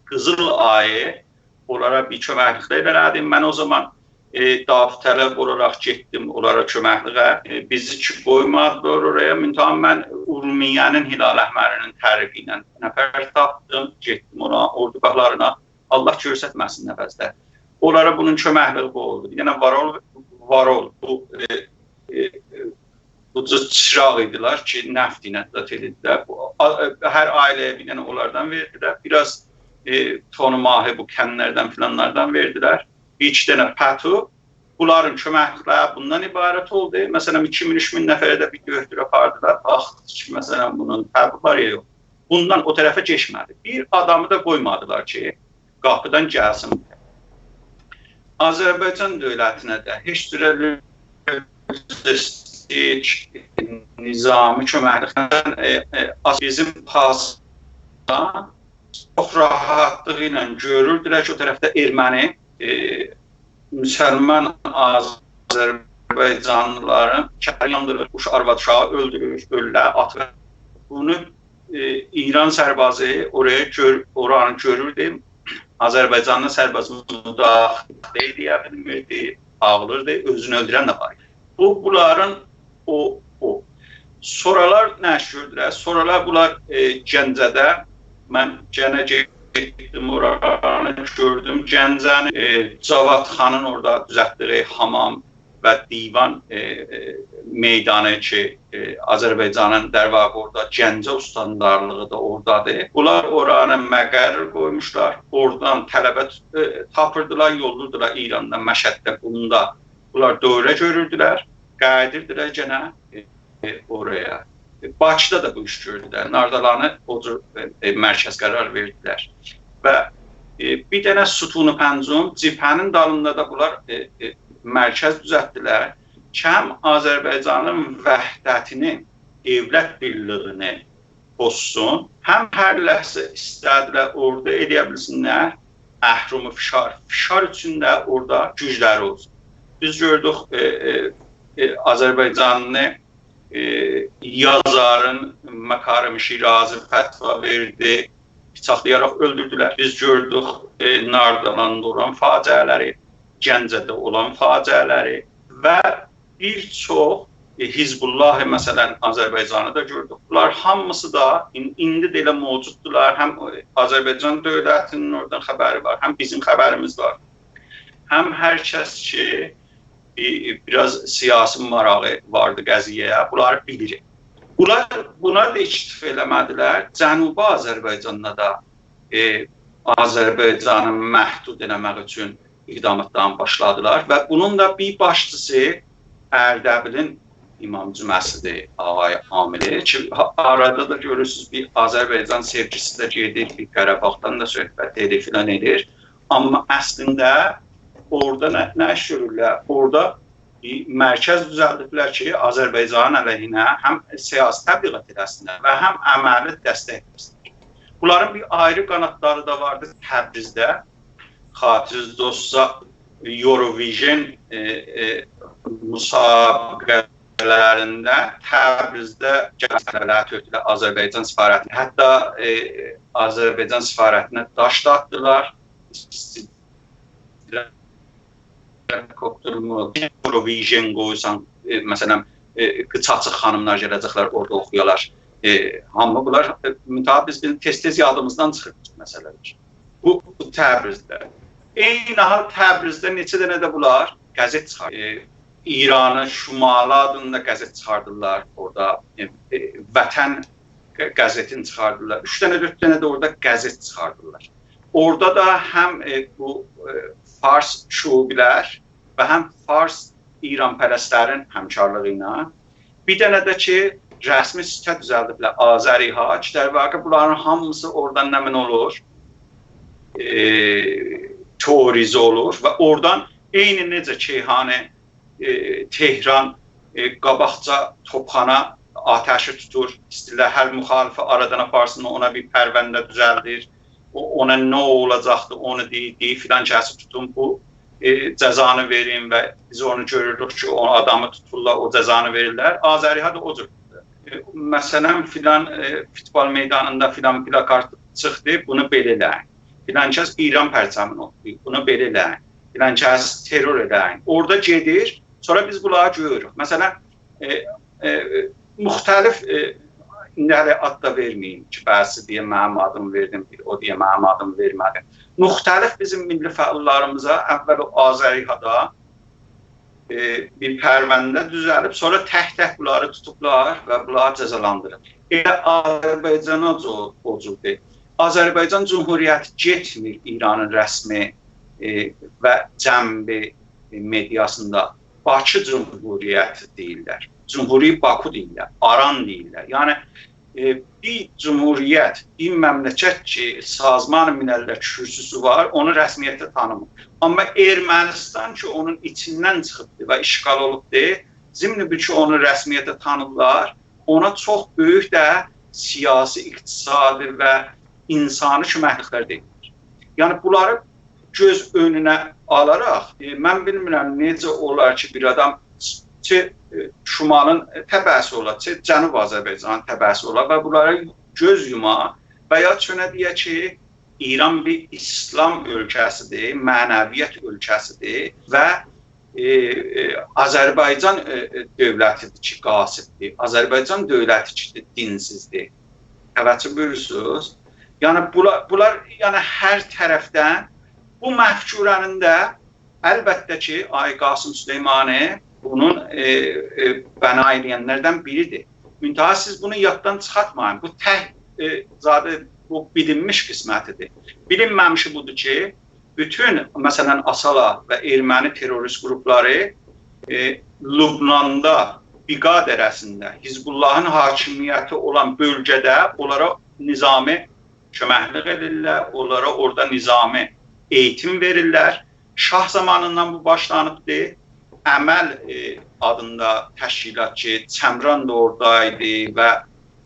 قیزیل آیی اونلارا بیر کؤمکلیکلر ائله‌دی. من او زامان، ائ، داوطلب اولاراق گئتدیم اونلارا کؤمکلیگه. ائ، بیزی کی قویمادیلار اورایا. منتها من اورمیه‌نین هلال احمری‌نین طریقی ایله نفر تاپدیم، گئتدیم اونا، اردوگاهلارینا. الله گؤرستمه‌سین نه وضعده. اونلارا بونون کؤمکلیگی بو اولدو. بیر دنه وارول، وارول، بو، ائ، ائ، بو جور چیراق ایدیلر کی، نفت ایله زاد ائدیردیلر. بو، آ-، هر عائله‌یه بیر دنه اونلاردان وئردیلر. بیر آز، ائ، تن و ماهی بو کندلردن فلانلاردان وئردیلر. بیر ایکی دنه پتو، بونلارین کؤمکلیکلری بوندان عبارت اولدو. مثلا، ایکی مین، اوچ مین نفره ده بیر دؤهدور آپاردیلار. باخدی کی، مثلا، بونون تبی وار یا یوخ. بوندان او طرفه کئچمه‌دی. بیر آدامی دا قویمادیلار کی، قاپیدان گلسین. آذربایجان دؤولتینه ده هئچ جوره لوجیستیک، نظامی کؤمکلیکدن، ائ، ائ، آز-، بیزیم پاسدان چوخ راحاتلیغی ایله گؤروردولر کی، او طرفده ارمنی، ائ، مسلمان آذربایجانلیلارین کلین یاندیریر، اوش-، آرواد اوشاغی اؤلدورور، اؤلولر آتیر. بونو، ائ، ایران سربازی اورایا گؤر-، اورانی گؤروردو. آذربایجانلی سرباز مداخله ائله‌یه بیلمیردی، آغلیردی، اؤزونو اؤلدورن ده وار. بو، بونلارین او، او. سونرالار نه ایش گؤردولر؟ سونرالار بونلار، ائ، گنجه‌ده، من گئنه گئتدیم اورانی گؤردوم. گنجه‌نین، ائ، جواد خانین اورادا دوزلتدیگی حامام و دیوان، ائ، ائ، میدانی کی، ائ، آذربایجانین، در واقع، اورادا گنجه استاندارلیغی دا اورادادیر. بونلار اورانی مقر قویموشلار. اورادان طلبه، ائ، تاپیردیلار، یوللوردولار ایراندا، مشهدده، قومدا. بونلار دوره گؤروردولر، قاییدیردیلار گئنه، ائ، ائ، اورایا. ائ، باکیدا دا بو ایش گؤردولر. ناردالانی او جور، ائ، ائ، مرکز قرار وئردیلر. و، ائ، بیر دنه ستون پنجم، جبهه‌نین دالیندا دا بونلار، ائ، ائ، مرکز دوزلتدیلر کی، هم آذربایجانین وحدتینی، دؤولت بیرلیگینی پوزسون، هم هر لحظه ایسته‌دیلر اورادا ائله‌یه بیلسینلر، اهرم فشار، فشار ایچینده اورادا گوجلری اولسون. بیز گؤردوک، ائ، ائ، ائ، آذربایجانلی، ائ، یازارین مکارم شیرازی فتوا وئردی، بیچاقلایاراق اؤلدوردولر. بیز گؤردوک، ائ، ناردالاندا اولان فاجعه‌لری، گنجه‌ده اولان فاجعه‌لری و بیر چوخ، ائ، حزب‌الله، مثلا، آذربایجانی دا گؤردوک. بونلار هامیسی دا این-، ایندی ده ائله موجوددولار. هم، ائ، آذربایجان دؤولتینین اورادان خبری وار، هم بیزیم خبریمیز وار. هم هر کس کی، بیر، بیر آز سیاسی ماراغی واردی قضیه‌یه، بونلاری بیلیر. بونلار بونا دا اکتفا ائله‌مه‌دیلر. جنوبی آذربایجاندا دا، ائ، آذربایجانی محدود ائله‌مک اوچون اقداماتلارین باشلادیلار و بونون دا بیر باشچیسی اردبیلین امام جمعه‌سیدیر، آقای عاملی، کی، ها-، آرادا دا گؤرورسونوز، بیر آذربایجان سئوگیسی ده گئدیر، بیر قاراباغدان دا صحبت ائدیر، فلان ائدیر. آمما اصلینده اورادا نه، نه ایش گؤرورلر؟ اورادا بیر مرکز دوزلدیبلر کی، آذربایجانین علیهینه هم سیاسی تبلیغات ائله‌سینلر و هم عملی دستک وئرسینلر. بونلارین بیر آیری قانادلاری دا واردی تبریزده. خاطرینیزده اولسا، یوروویژن، ائ، ائ، مسابقه‌لرینده تبریزده گلدیلر، تؤکدولر آذربایجان سفارتینه. حتی، ائ، آذربایجان سفارتینه داش دا آتدیلار. هلیکوپترمو، یوروویژن قویسان، ائ، مثلا، ائ، قیچی آچیق خانیملار گله‌جکلر، اورادا اوخویالار. ائ، هامی بونلار، ائ، منتها بیز، بیزیم تئز-تئز یادیمیزدان چیخیر بو مسئله‌لر. بو، بو تبریزده. عینی حال تبریزده نئچه دنه ده بونلار قزئت چیخار-، ائ، ایرانین شمالی آدیندا قزئت چیخاردیرلار اورادا. ائ، ائ، وطن ق-، قزئتینی چیخاردیرلار. اوچ دنه، دؤرد دنه ده اورادا قزئت چیخاردیرلار. اورادا دا هم، ائ، بو، ائ، فارس شعوبی‌لر و هم فارس ایران‌پرست‌لرین همکارلیغی ایله بیر دنه ده کی، رسمی سیته دوزلدیبلر، آذری‌ها، کی، در واقع بونلارین هامیسی اورادان نمنه اولور؟ ائ، تئوریزه اولور و اورادان عینی نئجه کیهانی، ائ، تهران، ائ، قاباقجا توپخانا آتشی توتور، ایسته‌ییرلر هر مخالفی آرادان آپارسین، اونا بیر پرونده دوزلدیر، او، اونا نه اولاجاقدی، اونو دئییر، دئییر، فلان کسی توتون، بو ائ، جزانی وئرین و بیز اونو گؤروروک کی، او آدامی توتورلار، او جزانی وئریرلر. آذری‌ها دا او جور. ائ، مثلا، فلان، ائ، فوتبال میدانیندا فلان پلاکارت چیخدی، بونو بئله ائله‌یین. فلان کس ایران پرچمینی اوخویور، بونو بئله ائله‌یین. فلان کس ترور ائله‌یین. اورادا گئدیر، سونرا بیز بونلاری گؤروروک. مثلا، ائ، ائ، مختلف، ائ، ایندی هله آد دا وئرمه‌ییم کی، بعضیسی دئیه منیم آدیمی وئردیم، بیر او دئیه منیم آدیمی وئرمه‌دیم. مختلف بیزیم میللی فعاللاریمیزا اول او آذری‌هادا، ائ، بیر پرونده دوزلیب، سونرا تک-تک بونلاری توتوبلار و بونلار جزالاندیریب. ائله آذربایجانا او، او جوردور. آذربایجان جمهوریتی گئتمیر ایرانین رسمی، ائ، و جنبی، ائ، مئدیاسیندا. باکی جمهوریتی دئییرلر. جمهوری باکو دئییرلر، آران دئییرلر. یعنی، ائ، بیر جمهوریت، بیر مملکت کی، سازمان ملل‌لر کورسوسو وار، اونو رسمیتده تانیمیر. آمما ارمنستان کی، اونون ایچیندن چیخیبدی و اشغال اولوبدو، ضمن بو کی، اونو رسمیتده تانیرلار، اونا چوخ بؤیوک ده سیاسی، اقتصادی و اینسانی کؤمکلیکلر ده ائدیلیر. یعنی، بونلاری گؤز اؤنونه آلاراق، ائ، من بیلمیرم نئجه اولار کی، بیر آدام چه، ائ، شمالین، ائ، تبعه‌سی اولا، چه جنوب آذربایجانین تبعه‌سی اولا و بونلارا گؤز یوما و یا چؤنه دئیه کی، ایران بیر ایسلام اؤلکه‌سیدیر، معنویت اؤلکه‌سیدیر و، ائ، ائ، آذربایجان، ائ، ائ، دؤولتیدیر کی، غاصبدیر. آذربایجان دؤولتی کی، دینسیزدیر. توجه بویورورسونوز؟ یعنی، بونلار، بونلار، یعنی، هر طرفدن بو مفکوره‌نین ده البته کی، آقای قاسم سلیمانی بونون، ائ، ائ، بنا ائله‌ینلردن بیریدیر. منتها سیز بونو یاددان چیخارتمایین. بو تک، ائ، زادی، بو بیلینمیش قسمتیدیر. بیلینمه‌میشی بودور کی، بوتون، مثلا، آسالا و ارمنی تروریست قروپلاری، ائ، لبناندا، بقا دره‌سینده، حزب‌اللهین حاکمیتی اولان بؤلگه‌ده اونلارا نظامی کؤمکلیک ائدیرلر، اونلارا اورادا نظامی ائییتیم وئریرلر. شاه زامانیندان بو باشلانیبدی. امل، ائ، آدیندا تشکیلات کی، چمران دا اوردایدی و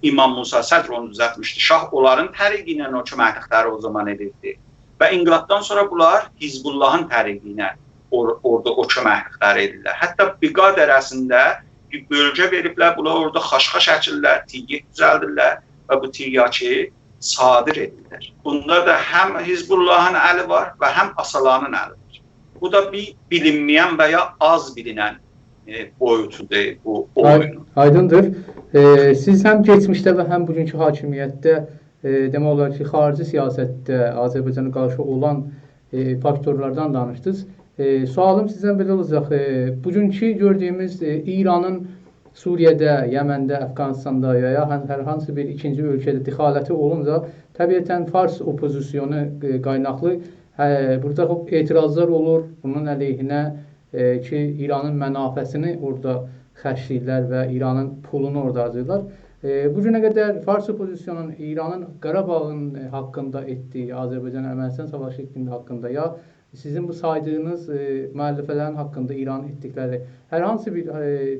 امام موسی صدر اونو دوزلتمیشدی. شاه اونلارین طریقی ایله او کؤمکلیکلری او زامان ائدیردی. و انقلابدان سونرا بونلار حزب‌اللهین طریقی ایله اور-، اورادا او کؤمکلیکلری ائدیرلر. حتی بقا دره‌سینده بیر بؤلگه وئریبلر، بونلار اورادا خاشخاش اکیرلر، تیریاک دوزلدیرلر و بو تیریاکی صادر ائدیرلر. بوندا دا هم حزب‌اللهین الی وار و هم آسالانین الی وار. بو دا بیر بیلینمه‌ین و یا آز بیلینن، ائ، بویوتودور بو آی-، اویونون. آیدیندیر. ائ، سیز هم کئچمیشده و هم بوگونکو حاکمیتده، ائ، دئمک اولار کی، خاریجی سیاستده آذربایجانا قارشی اولان، ائ، فاکتورلاردان دانیشدینیز. ائ، سؤالیم سیزدن بئله اولاجاق. ائ، بوگونکو گؤردویوموز، ائ، ایرانین سوریه‌ده، یمنده، افغانستاندا یا، یا هن-، هر هانسی بیر ایکینجی اؤلکه‌ده دخالتی اولونجا، طبیعتا فارس اوپوزیسیونو، ائ، قایناقلی، هه، بورادا خوب اعتراضلار اولور بونون علیهینه، ائ، کی، ایرانین منافعسینی اورادا خرجله‌ییرلر و ایرانین پولونو اورادا هارجاییرلار. ائ، بو گونه قدر فارس اوپوزیسیونون ایرانین قاراباغین، ائ، حاقیندا ائتدیگی، آذربایجان-ارمنستان ساواشی حاقیندا، حاقیندا یا سیزین بو سایدیغینیز، ائ، مؤلفه‌لرین حاقیندا ایرانین ائتدیکلری هر هانسی بیر، ائ،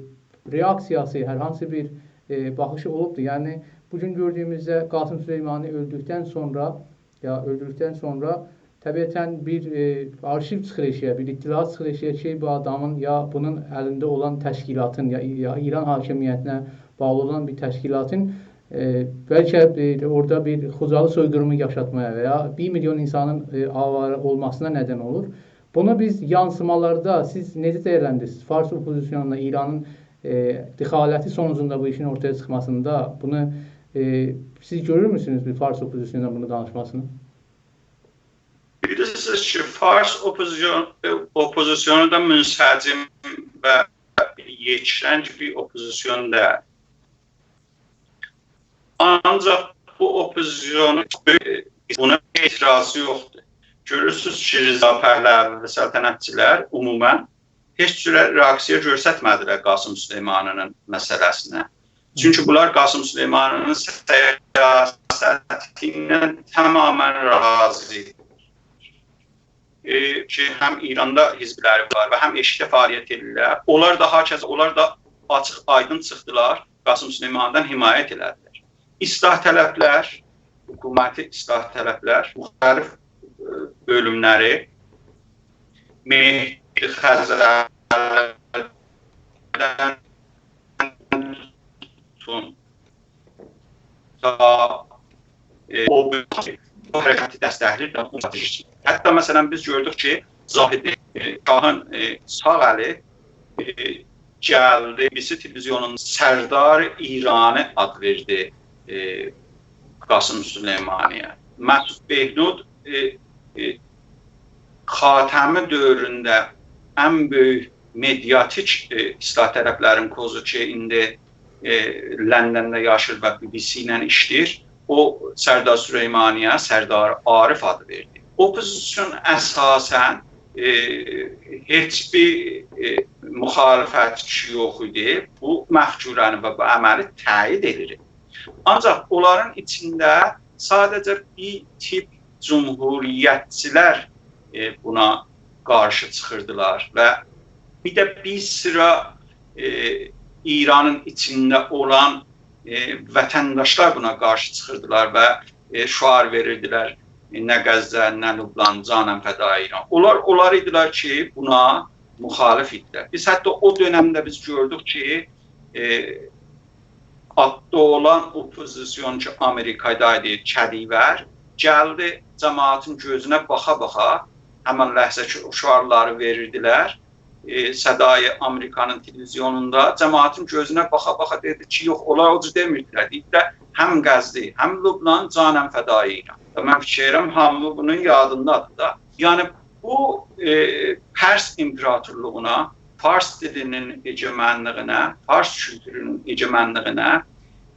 رئاکسیاسی، هر هانسی بیر، ائ، باخیشی اولوبدور؟ یعنی، بوگون گؤردویوموزده قاسم سلیمانی اؤلدوکدن سونرا، یا اؤلدوکدن سونرا طبیعتا بیر، ائ، آرشیو چیخیر ائشیگه، بیر اطلاعات چیخیر ائشیگه کی، بو آدامین یا بونون الینده اولان تشکیلاتین، یا، یا ایران حاکمیتینه باغلی اولان بیر تشکیلاتین، ائ، بلکه، ائ، اورادا بیر خوجالی سوی‌قیریمی یاشاتمایا و یا بیر میلیون اینسانین، ائ، آواره اولماسینا ندن اولور. بونو بیز یانسیمالاردا، سیز نئجه دیرلندیریرسینیز؟ فارس اوپوزیسیونوندا ایرانین، ائ، دخالتی سونوجوندا بو ایشین اورتایا چیخماسیندا بونو، ائ، سیز گؤرورموسونوز بیر فارس اوپوزیسیونوندا بونو دانیشماسینی؟ بیلیرسینیز کی، فارس اوپوزیسیون-، اوپوزیسیونو دا منسجم و یکرنگ بیر اوپوزیسیون دئییل. آنجاق بو اوپوزیسیونون بونا اعتراضی یوخدور. گؤرورسونوز کی، رضا پهلوی و سلطنتچیلر عموما هئچ جوره رئاکسیا گؤسترمه‌دیلر قاسم سلیمانی‌نین مسئله‌سینه. چونکی بونلار قاسم سلیمانی‌نین سیاستی ایله تماما راضی، ائ، کی، هم ایراندا حزبلری وار و هم ائشیکده فعالیت ائدیرلر. اونلار دا، هر کس، اونلار دا آچیق آیدین چیخدیلار، قاسم سلیمانی‌دان حمایت ائله‌دیلر. اصلاح‌طلبلر، حکومتی اصلاح‌طلبلر، مختلف، ائ، بؤلوملری مهدی خزرلدن توتون تا، ائ، او بو حرکتی دستکله‌ییر و بو استراتژی. حتی، مثلا، بیز گؤردوک کی، زاهدی، ائ، شاهین، ائ، ساغ الی، ائ، گلدی، بی بی سی تلویزیونون سردار ایرانی آد وئردی، ائ، قاسم سلیمانی‌یه. مسعود بهنود، ائ، ائ، خاتمی دؤورونده ان بؤیوک مئدیاتیک، ائ، اصلاح‌طلبلرین قوزو کی، ایندی، ائ، لندنده یاشیر و بی بی سی ایله ایشله‌ییر، او سردار سلیمانی‌یه سردار عارف آدی وئردی. اوپوزیسیون اساسا، ائ، هئچ بیر، ائ، مخالفتچی یوخ ایدی. بو مفکوره‌نی و بو عملی تأیید ائدیر. آنجاق اونلارین ایچینده ساده‌جه بیر تیپ جمهوریتچیلر، ائ، بونا قارشی چیخیردیلار و بیر ده بیر سیرا، ائ، ایرانین ایچینده اولان، ائ، وطنداشلار بونا قارشی چیخیردیلار و، ائ، شعار وئریردیلر، ائ، «نه غزه، نه لبنان، جانم فدای ایران». اونلار، اونلار ایدیلر کی، بونا مخالف ایدیلر. بیز حتی او دؤنمده بیز گؤردوک کی، ائ، آددا اولان اوپوزیسیون کی، آمریکادایدی، کدیور، گلدی، جماعتین گؤزونه باخا-باخا، همین لحظه کی، او شعارلاری وئریردیلر، ائ، صدای آمریکانین تلویزیونوندا، جماعتین گؤزونه باخا-باخا دئدی کی، یوخ، اونلار او جور دئمیردیلر. دئییردیلر، «هم غزه، هم لبنان، جانم فدای ایران.» و من فیکیر ائدیرم، هامی بونون یادیندادیر دا. یعنی، بو، ائ، پرس ایمپراتورلوغونا، فارس دیلینین ائگئمنلیگینه، فارس کولتورونون ائگئمنلیگینه،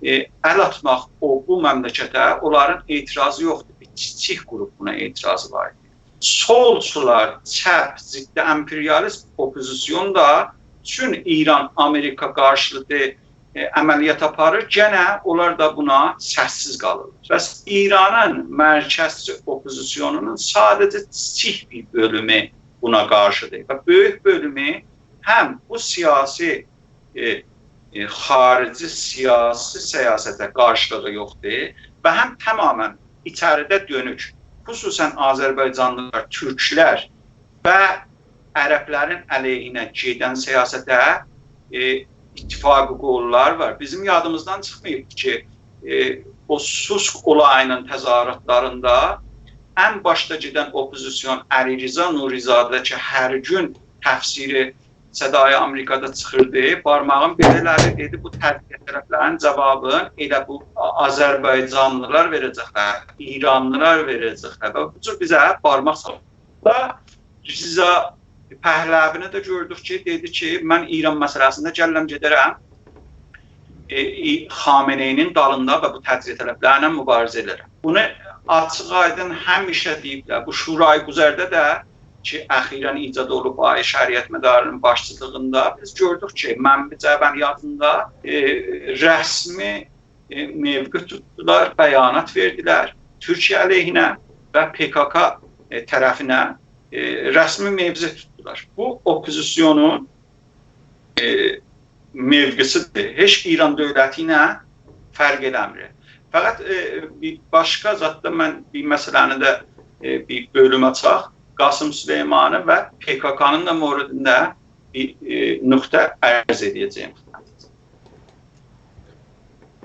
ائ، ال آتماق او، بو مملکته اونلارین اعتراضی یوخدور. بیر کیچیک قروپ بونا اعتراضی وار ایدی. سولچولار، چپ، ضد امپریالیست اوپوزیسیون دا، چون ایران آمریکا قارشیلیغی، ائ، عملیات آپاریر، گئنه اونلار دا بونا سس‌سیز قالیرلار. پس ایرانین مرکزچی اوپوزیسیونونون ساده‌جه کیچیک بیر بؤلومو بونا قارشیدیر و بؤیوک بؤلومو هم بو سیاسی، ائ، ائ، خاریجی سیاسی سیاسته قارشیلیغی یوخدور و هم تماما ایچریده دؤنوک، خصوصا آذربایجانلیلار، تورکلر و عربلرین علیهینه گئدن سیاسته، ائ، اتفاق قوللاری وار. بیزیم یادیمیزدان چیخماییب کی، ائ، او سوسک اولایینین تظاهراتلاریندا ان باشدا گئدن اوپوزیسیون علیرضا نوری‌زاده کی، هر گون تفسیری صدای آمریکادا چیخیردی، بارماغین بئله ائله‌دی، دئدی، «بو تجزیه‌طلبلرین جاوابین ائله بو آذربایجانلیلار وئره‌جکلر، ایرانلیلار وئره‌جکلر.» و بو جور بیزه بارماق سالدی. و رضا پهلوی‌نی ده گؤردوک کی، دئدی کی، «من ایران مسئله‌سینده گلیرم، گئدرم، ائ، ائ، خامنه‌ای‌نین دالیندا و بو تجزیه‌طلبلرله موباریزه ائدرم.» بونو آچیق آیدین همیشه دئییبلر. بو شورای گذرده ده کی، اخیرا ایجاد اولوب، آقای شریعتمداری‌نین باشچیلیغیندا، بیز گؤردوک کی، منبج عملیاتیندا، ائ، رسمی، ائ، موقع توتدولار، بیانات وئردیلر تورکیه علیهینه و پ ک ک، ائ، طرفینه، ائ، رسمی موقع توتدولار. بو، اوپوزیسیونون، ائ، موقعی‌سیدیر. هئچ ایران دؤولتی ایله فرق ائله‌میر. فقط، ائ، بیر باشقا زاددا من بیر مسئله‌نی ده، ائ، بیر بؤلوم آچاق. قاسم سلیمانی و پ ک ک-نین دا موردینده بیر، ائ، نقطه عرض ائده‌جه‌یم.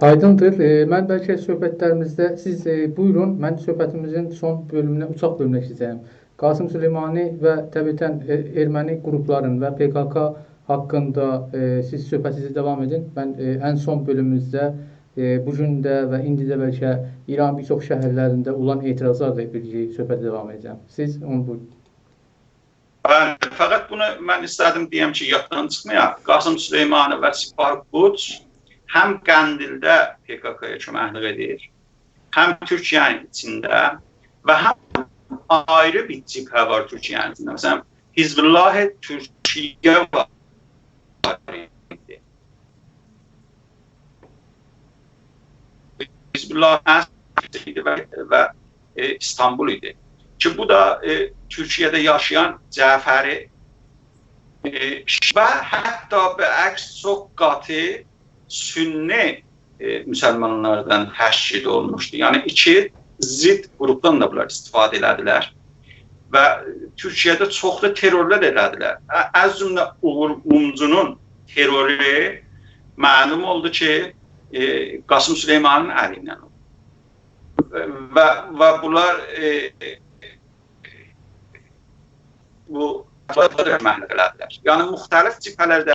آیدیندیر. ائ، من بلکه صحبتلریمیزده سیز، ائ، بویورون، من صحبتیمیزین سون بؤلومونه، اوچاق بؤلومونه کئچه‌جه‌یم. قاسم سلیمانی و طبیعتاً، ائ، ارمنی قروپلارین و پ ک ک حاقیندا، ائ، سیز صحبتینیزی داوام ائدین. من، ائ، ان سون بؤلوموموزده، ائ، بو گون ده و ایندی ده بلکه ایرانین بیر چوخ شهرلرینده اولان اعتراضلارلا ایلگیلی صحبته داوام ائده‌جم. سیز اونو بویورون. بلی، فقط بونو من ایسته‌دیم دئیم کی، یاددان چیخمایا. قاسم سلیمانی و سپاه قدس هم قندیلده پ ک ک-یا کؤمکلیک ائدیر، هم تورکیه‌نین ایچینده و هم آیری بیر جبهه وار تورکیه‌نین ایچینده. مثلا، حزب‌الله تورکیه وار ایدی. حزب‌الله اصل ایدی و، و، ائ، ایستانبول ایدی. کی، بو دا، ائ، تورکیه‌ده یاشایان جعفری، ائ، و حتی به عکس چوخ قاتی سنی، ائ، مسلمانلاردان تشکیل اولونموشدو. یعنی، ایکی ضد قروپدان دا بونلار استفاده ائله‌دیلر. و تورکیه‌ده چوخلو ترورلر ائله‌دیلر. ا-، از جمله اوغور مومجونون تروری معلوم اولدو کی، ائ، قاسم سلیمانی‌نین الی ایله اولدو. و، و بونلار، ائ، بو محو ائله‌دیلر. یعنی مختلف جبهه‌لرده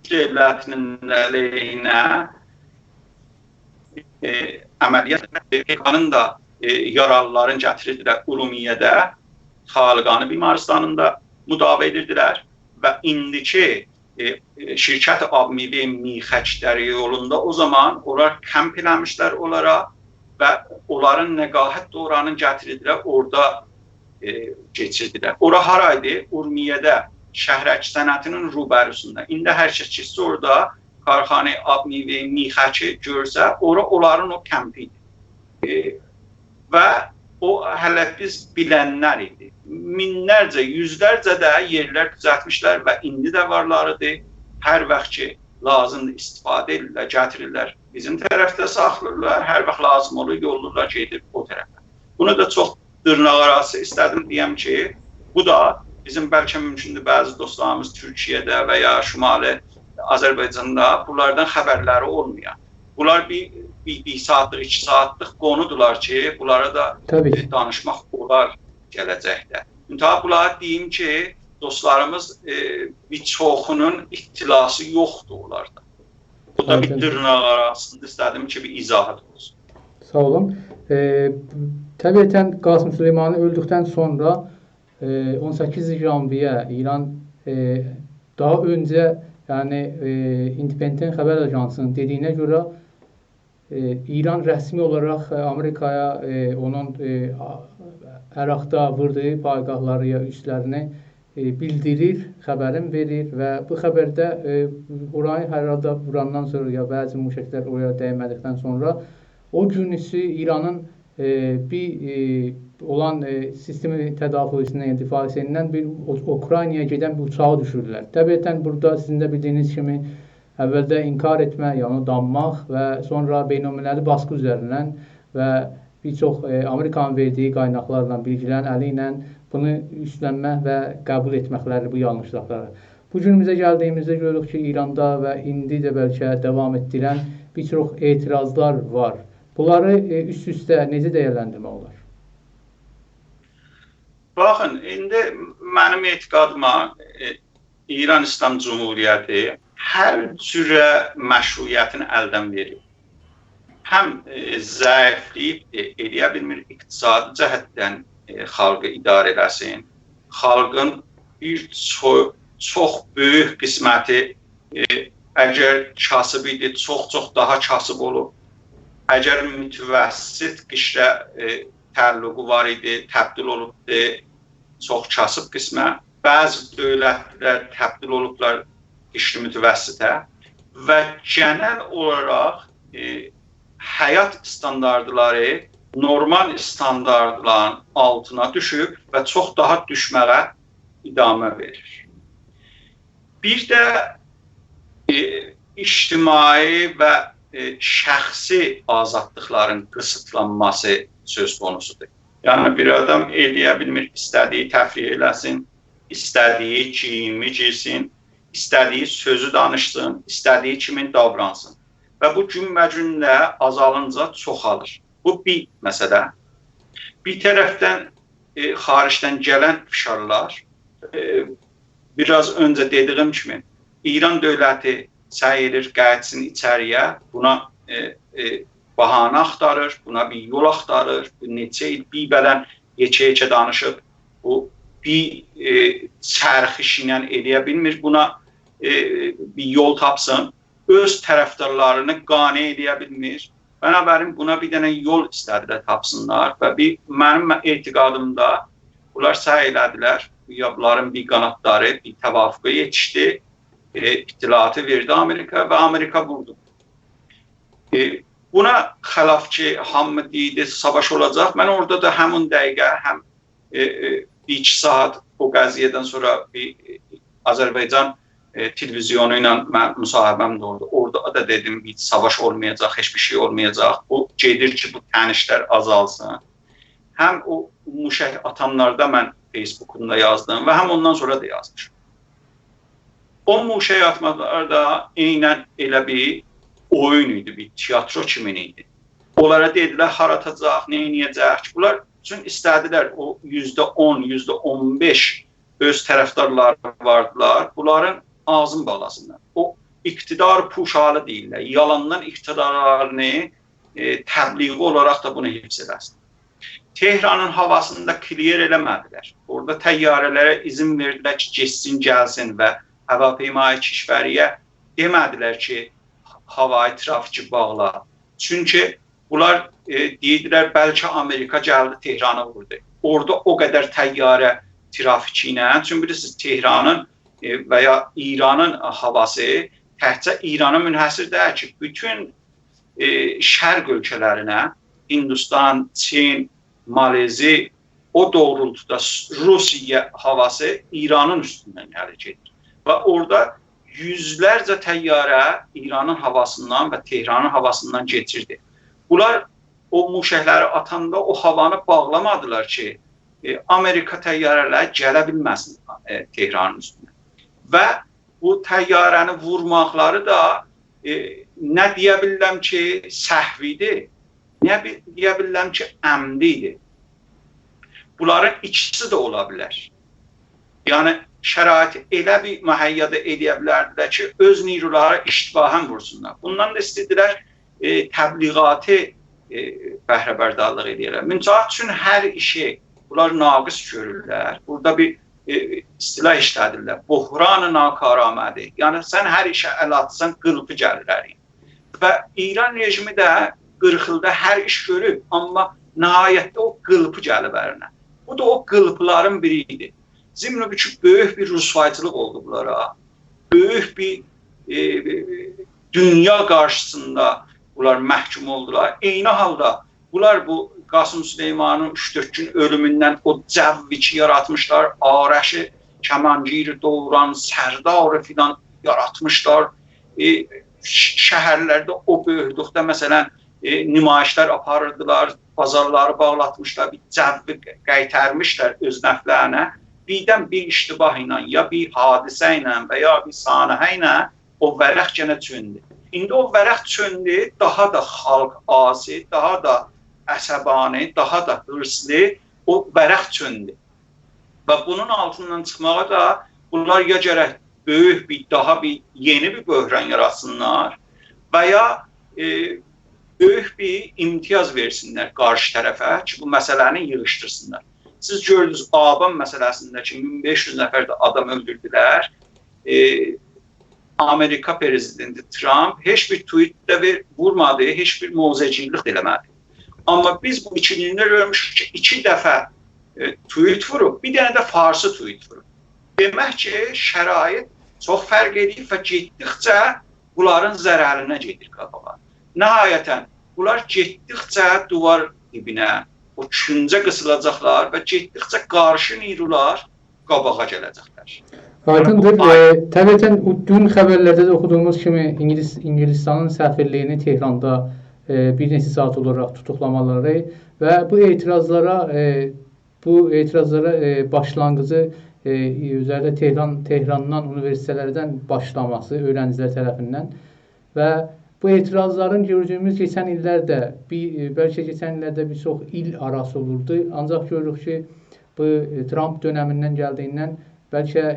دؤولتینین علیهینه، ائ، عملیات، ائ، پ‌ک‌ک‌نین دا، ائ، یارالیلارینی گتیریردیلر اورمیه‌ده، طالقانی بیمارستانیندا مداوا ائدیردیلر و ایندیکی، ائ، ائ، شرکت آب‌میوه میخک دریایولوندا او زامان اونلار کمپ ائله‌میشلر اونلارا و اونلارین نقاهت دورانینی گتیریردیلر، اورادا، ائ، کئچیردیلر. اورا هارایدی؟ اورمیه‌ده شهرک صنعتی‌نین روبروسوندا. ایندی هر کس کئچسه اورادا کارخانه آب‌میوه میخکی گؤرسه، اورا اونلارین او کمپی ایدی. ائ، و او هله بیز بیلنلر ایدی. مینلرجه، یوزلرجه ده یئرلر دوزلتمیشلر و ایندی ده وارلاریدیر. هر واخت کی لازیمدیر، استفاده ائدیرلر، گتیریرلر. بیزیم طرفده ساخلاییرلار، هر واخت لازیم اولور، یوللورلار، گئدیر او طرفه. بونو دا چوخ دیرناق آراسی ایسته‌دیم دئیم کی، بو دا بیزیم بلکه مومکوندور بعضی دوستلاریمیز تورکیه‌ده و یا شمالی آذربایجاندا بونلاردان خبرلری اولمایا. بونلار بیر، بیر، بیر ساعاتلیق، ایکی ساعاتلیق قونودولار کی، بونلارا دا، طبیعی کی، ائ، دانیشماق اولار گله‌جکده. منتها بونلارا دئییم کی، دوستلاریمیز، ائ، بیر چوخونون اطلاعی یوخدور اونلاردا. بو دا بیر، آیدین، دیرناق آراسیندا ایسته‌دیم کی، بیر ایضاحات اولسون. ساغ اولون. ائ، طبیعتاً قاسم سلیمانی اؤلدوکدن سونرا، ائ، اون سککیز ژانویه ایران، ائ، داها اؤنجه، یعنی، ائ، ایندی‌پئندنت خبر آژانسی‌نین دئدیگینه گؤره، ائ، ایران رسمی اولاراق، ائ، آمریکایا، ائ، اونون، ائ، آ-، عراقدا ووردوغو پایگاهلاری یا اوسلرینی، ائ، بیلدیریر، خبرین وئریر و بو خبرده، ائ، اورانی هر حالدا ووراندان سونرا یا بعضی موشکلر اورایا دیمه‌دیکدن سونرا او گون ایسه ایرانین، ائ، بیر، ائ، اولان، ائ، سیستم تدافعی‌سیندن، یعنی دفاعی‌سیندن بیر او-، اوکراینایا گئدن بیر اوچاغی دوشوردولر. طبیعتاً بورادا سیزین ده بیلدیگینیز کیمی اولده انکار ائتمه، یعنی دانماق و سونرا بین‌المللی باسقی اوزریندن و بیر چوخ، ائ، آمریکانین وئردیگی قایناقلارلا، بیلگیلرین الی ایله بونو اوستلنمه و قبول ائتمکلری بو یانلیشلیقلاری. بو گونوموزه گلدیگیمیزده گؤروروک کی، ایراندا و ایندی ده بلکه داوام ائتدیرن بیر چوخ اعتراضلار وار. بونلاری، ائ، اوست-اوسته نئجه دیرلندیرمک اولار؟ باخین، ایندی منیم اعتقادیما، ائ، ایران ایسلام جمهوریتی هر جوره مشروعیتینی الدن وئریر. هم، ائ، ضعیفله‌ییب، ائ، ائله‌یه بیلمیر اقتصادی جهتدن، ائ، خالقی اداره ائله‌سین. خالقین بیر چو-، چوخ بؤیوک قسمتی، ائ، اگر کاسیب ایدی، چوخ-چوخ داها کاسیب اولوب. اگر متوسط قشره، ائ، تعلقو وار ایدی، تبدیل اولوبدو چوخ کاسیب قسمه. بعضی دؤولتلر تبدیل اولوبلار قشر متوسطه و گئنل اولاراق، ائ، حیات استانداردلاری نورمال استانداردلارین آلتینا دوشوب و چوخ داها دوشمه‌یه ادامه وئریر. بیر ده، ائ، اجتماعی و، ائ، شخصی آزادلیقلارین قیسیتلانماسی سؤز قونوسودور. یعنی، بیر آدام ائله‌یه بیلمیر، ایسته‌دیگی تفریح ائله‌سین، ایسته‌دیگی گئییمی گئیسین، ایسته‌دیگی سؤزو دانیشسین، ایسته‌دیگی کیمی داورانسین. و بو گون‌به‌گون ده آزالینجا چوخالیر. بو بیر مسئله. بیر طرفدن، ائ، خارجدن گلن فشارلار، ائ، بیر آز اؤنجه دئدیگیم کیمی، ایران دؤولتی سعی ائدیر قاییتسین ایچری‌یه، بونا، ائ، ائ، بهانه آختاریر، بونا بیر یول آختاریر. بو نئچه ایل بیر بلن یئکه-یئکه دانیشیب، بو بیر، ائ، چرخش ایله ائله‌یه بیلمیر بونا، ائ، بیر یول تاپسین. اؤز طرفدارلارینی قانع ائله‌یه بیلمیر. بنابراین بونا بیر دنه یول ایسته‌دیلر تاپسینلار و بیر، منیم اعتقادیمدا بونلار سعی ائله‌دیلر، یا بونلارین بیر قانادلاری بیر توافقا یئتیشدی، ائ، اطلاعاتی وئردی آمریکا و آمریکا ووردو. ائ، بونا خلاف کی، هامی دئییردی، ساواش اولاجاق. من اورادا دا همین دقیقه هم، ائ، ائ، بیر ایکی ساعات او قضیه‌دن سونرا بیر، ائ، آذربایجان، ائ، تلویزیونو ایله من مصاحبه‌م ده اولدو. اورادا دا دئدیم، بیر ساواش اولمایاجاق، هئچ بیر شئی اولمایاجاق. بو گئدیر کی، بو تنش‌لر آزالسین. هم او موشک آتانلاردا من فیسبوکومدا یازدیم و هم اوندان سونرا دا یازمیشام. او موشک آتمالار دا عیناً ائله بیر اویون ایدی، بیر تئاترو کیمین ایدی. اونلارا دئدیلر، هارا آتاجاق، نه ائده‌جک. بونلار چون ایسته‌دیلر او یوزده اون، یوزده اون بئش اؤز طرفدارلاری واردیلار، بونلارین آغزین باغلاسینلار. او اقتدار پوشالی دئییرلر. یالاندان اقتدارلارینی، ائ، تبلیغی اولاراق دا بونو حفظ ائله‌سین. تهرانین هاواسینی دا کلیر ائله‌مه‌دیلر. اورادا طیاره‌لره اذن وئردیلر کی، گئتسین، گلسین و هواپیمای کشوری‌یه دئمه‌دیلر کی، هاوایی ترافیکی باغلا. چونکی بونلار، ائ، دئییردیلر، بلکه آمریکا گلدی، تهرانی ووردو. اورادا او قدر طیاره ترافیکی ایله، چونکی بیلیرسینیز، تهرانین، ائ، و یا ایرانین هاواسی تکجه ایرانا منحصر دئییل کی، بوتون، ائ، شرق اؤلکه‌لرینه، هندوستان، چین، مالزی، او دوغرولتودا س-، روسیه هاواسی ایرانین اوستوندن گلیر گئدیر. و اورادا یوزلرجه طیاره ایرانین هاواسیندان و تهرانین هاواسیندان کئچیردی. بونلار او موشکلری آتاندا او هاوانی باغلامادیلار کی، ائ، آمریکا طیاره‌لری گله بیلمه‌سین، ائ، تهرانین اوستونه. و بو طیاره‌نی وورماقلاری دا، ائ، نه دئیه بیلیرم کی، سهو ایدی، نه بی-، دئیه بیلیرم کی، عمدی ایدی. بونلارین ایکیسی ده اولا بیلر. یعنی، شرایطی ائله بیر مهیا دا ائلیه بیلردیلر کی، اؤز نیرولاری اشتباها وورسونلار. بوندان دا ایسته‌ییردیلر، ائ، تبلیغاتی، ائ، بهره‌بردارلیق ائلیه‌لر. منتها چون هر ایشی بونلار ناقص گؤرورلر. بورادا بیر، ائ، اصطلاح ایشله‌دیرلر. بحران ناکارآمدی. یعنی، سن هر ایشه ال آتسان، قیلپی گلیر هر ایل. و ایران رژیمی ده قیرخ ایلده هر ایش گؤروب، آمما نهایتده او قیلپی گلیب الینه. بو دا او قیلپیلارین بیری ایدی. ضمن بو کی، بؤیوک بیر رسوایچیلیق اولدو بونلارا. بؤیوک بیر، ائ، دونیا قارشیسیندا بونلار محکوم اولدولار. عینی حالدا بونلار بو قاسم سلیمانی‌نین اوچ-دؤرد گون اؤلوموندن او جوی کی یاراتمیشلار، آرشی کمانگیر دوران، سرداری فلان یاراتمیشلار. ائ، ش-، شهرلرده او بؤیوکلوکده، مثلا، ائ، نمایشلر آپاریردیلار، بازارلاری باغلاتمیشلار، بیر جوی قایتارمیشلار اؤز نفعلرینه. بیردن بیر اشتباه ایله، یا بیر حادثه ایله و یا بیر سانحه ایله او ورق گئنه چؤندو. ایندی او ورق چؤندو، داها دا خالق عاصی، داها دا عصبانی، داها دا حیرصلی او ورق چؤندو. و بونون آلتیندان چیخماغا دا بونلار یا گرک بؤیوک بیر، داها بیر یئنی بیر بحران یاراتسینلار و یا، ائ، بؤیوک بیر امتیاز وئرسینلر قارشی طرفه کی، بو مسئله‌نی ییغیشدیرسینلار. سیز گؤردونوز، آبان مسئله‌سینده کی، مین بئش یوز نفر ده آدام اؤلدوردولر. ائ، آمریکا پرزیدنتی ترامپ هئچ بیر توییت ده وئر-، وورمادی، هئچ بیر موضع‌گیرلیک ده ائله‌مه‌دی. آمما بیز بو ایکی گونده گؤرموشوک کی، ایکی دفعه، ائ، توییت ووروب، بیر دنه ده فارسی توییت ووروب. دئمک کی، شرایط چوخ فرق ائدیب و گئتدیکجه بونلارین ضررینه گئدیر قاباغا. نهایتا، بونلار گئتدیکجه دیوار دیبینه، او کونجه قیسیلاجاقلار و گئتدیکجه قارشی نیرولار قاباغا گله‌جکلر. آیدیندیر. یعنی بو آی- ائ، طبیعتا او دون خبرلرده ده اوخودوغوموز کیمی اینگیلیس-، اینگیلیستانین سفیرلیگینی تهراندا، ائ، بیر نئچه ساعات اولاراق توتوقلامالاری و بو اعتراضلارا، ائ، بو اعتراضلارا، ائ، باشلانغیجی، ائ، اؤزللیکله تهران، تهراندان، اونیوئرسیتئتلردن باشلاماسی اؤیرنجیلر طرفیندن و بو اعتراضلارین گؤردویوموز کئچن ایللرده، بیر، بلکه کئچن ایللرده بیر چوخ ایل آراسی اولوردو. آنجاق گؤروروک کی، بو، ائ، ترامپ دؤنمیندن گلدیییندن بلکه، ائ،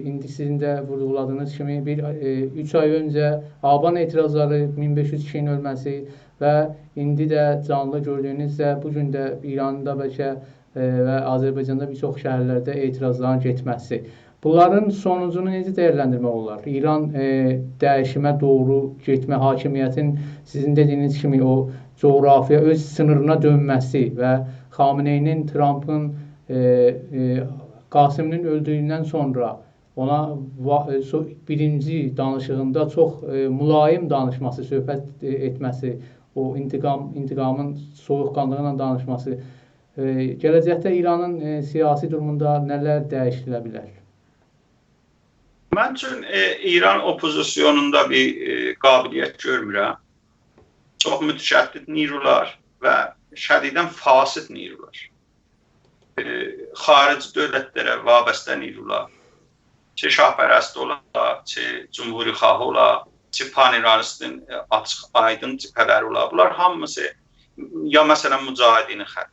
ایندی سیزین ده وورغولادیغینیز کیمی بیر، ائ، اوچ آی اؤنجه آبان اعتراضلاری مین بئش یوز کیشینین اؤلمه‌سی و ایندی ده جانلی گؤردویونوزجه بو گون ده ایرانین دا بلکه ائ، و آذربایجاندا بیر چوخ شهرلرده اعتراضلارین گئتمه‌سی. بونلارین سونوجونو نئجه دیرلندیرمک اولار؟ ایران، ائ، دییشیمه دوغرو گئتمه، حاکمیتین سیزین دئدیگینیز کیمی او جغرافیا، اؤز سینیرینا دؤنمه‌سی و خامنه‌ای‌نین، ترامپین، ائ، ائ، قاسمین اؤلدویوندن سونرا اونا وا-، ائ، سو-، بیرینجی دانیشیغیندا چوخ، ائ، ملایم دانیشماسی، صحبت، ائ، ائتمه‌سی، او انتقام، انتقامین سویوق‌قانلیغی ایله دانیشماسی، ائ، گله‌جکده ایرانین، ائ، سیاسی دوروموندا نه‌لر دییشیله بیلر؟ من اوچون، ائ، ایران اوپوزیسیونوندا بیر، ائ، قابلیت گؤرمورم. چوخ متشدد نیرولار و شدیداً فاسد نیرولار. ائ، خاریجی دؤولتلره وابسته نیرولار، چه شاه‌پرست اولا، چه جمهوری‌خواه اولا، چه پان‌ایرانیستین، ائ، آچیق، آیدین جبهه‌لری اولا، بونلار هامیسی یا، مثلا، مجاهدین خلق،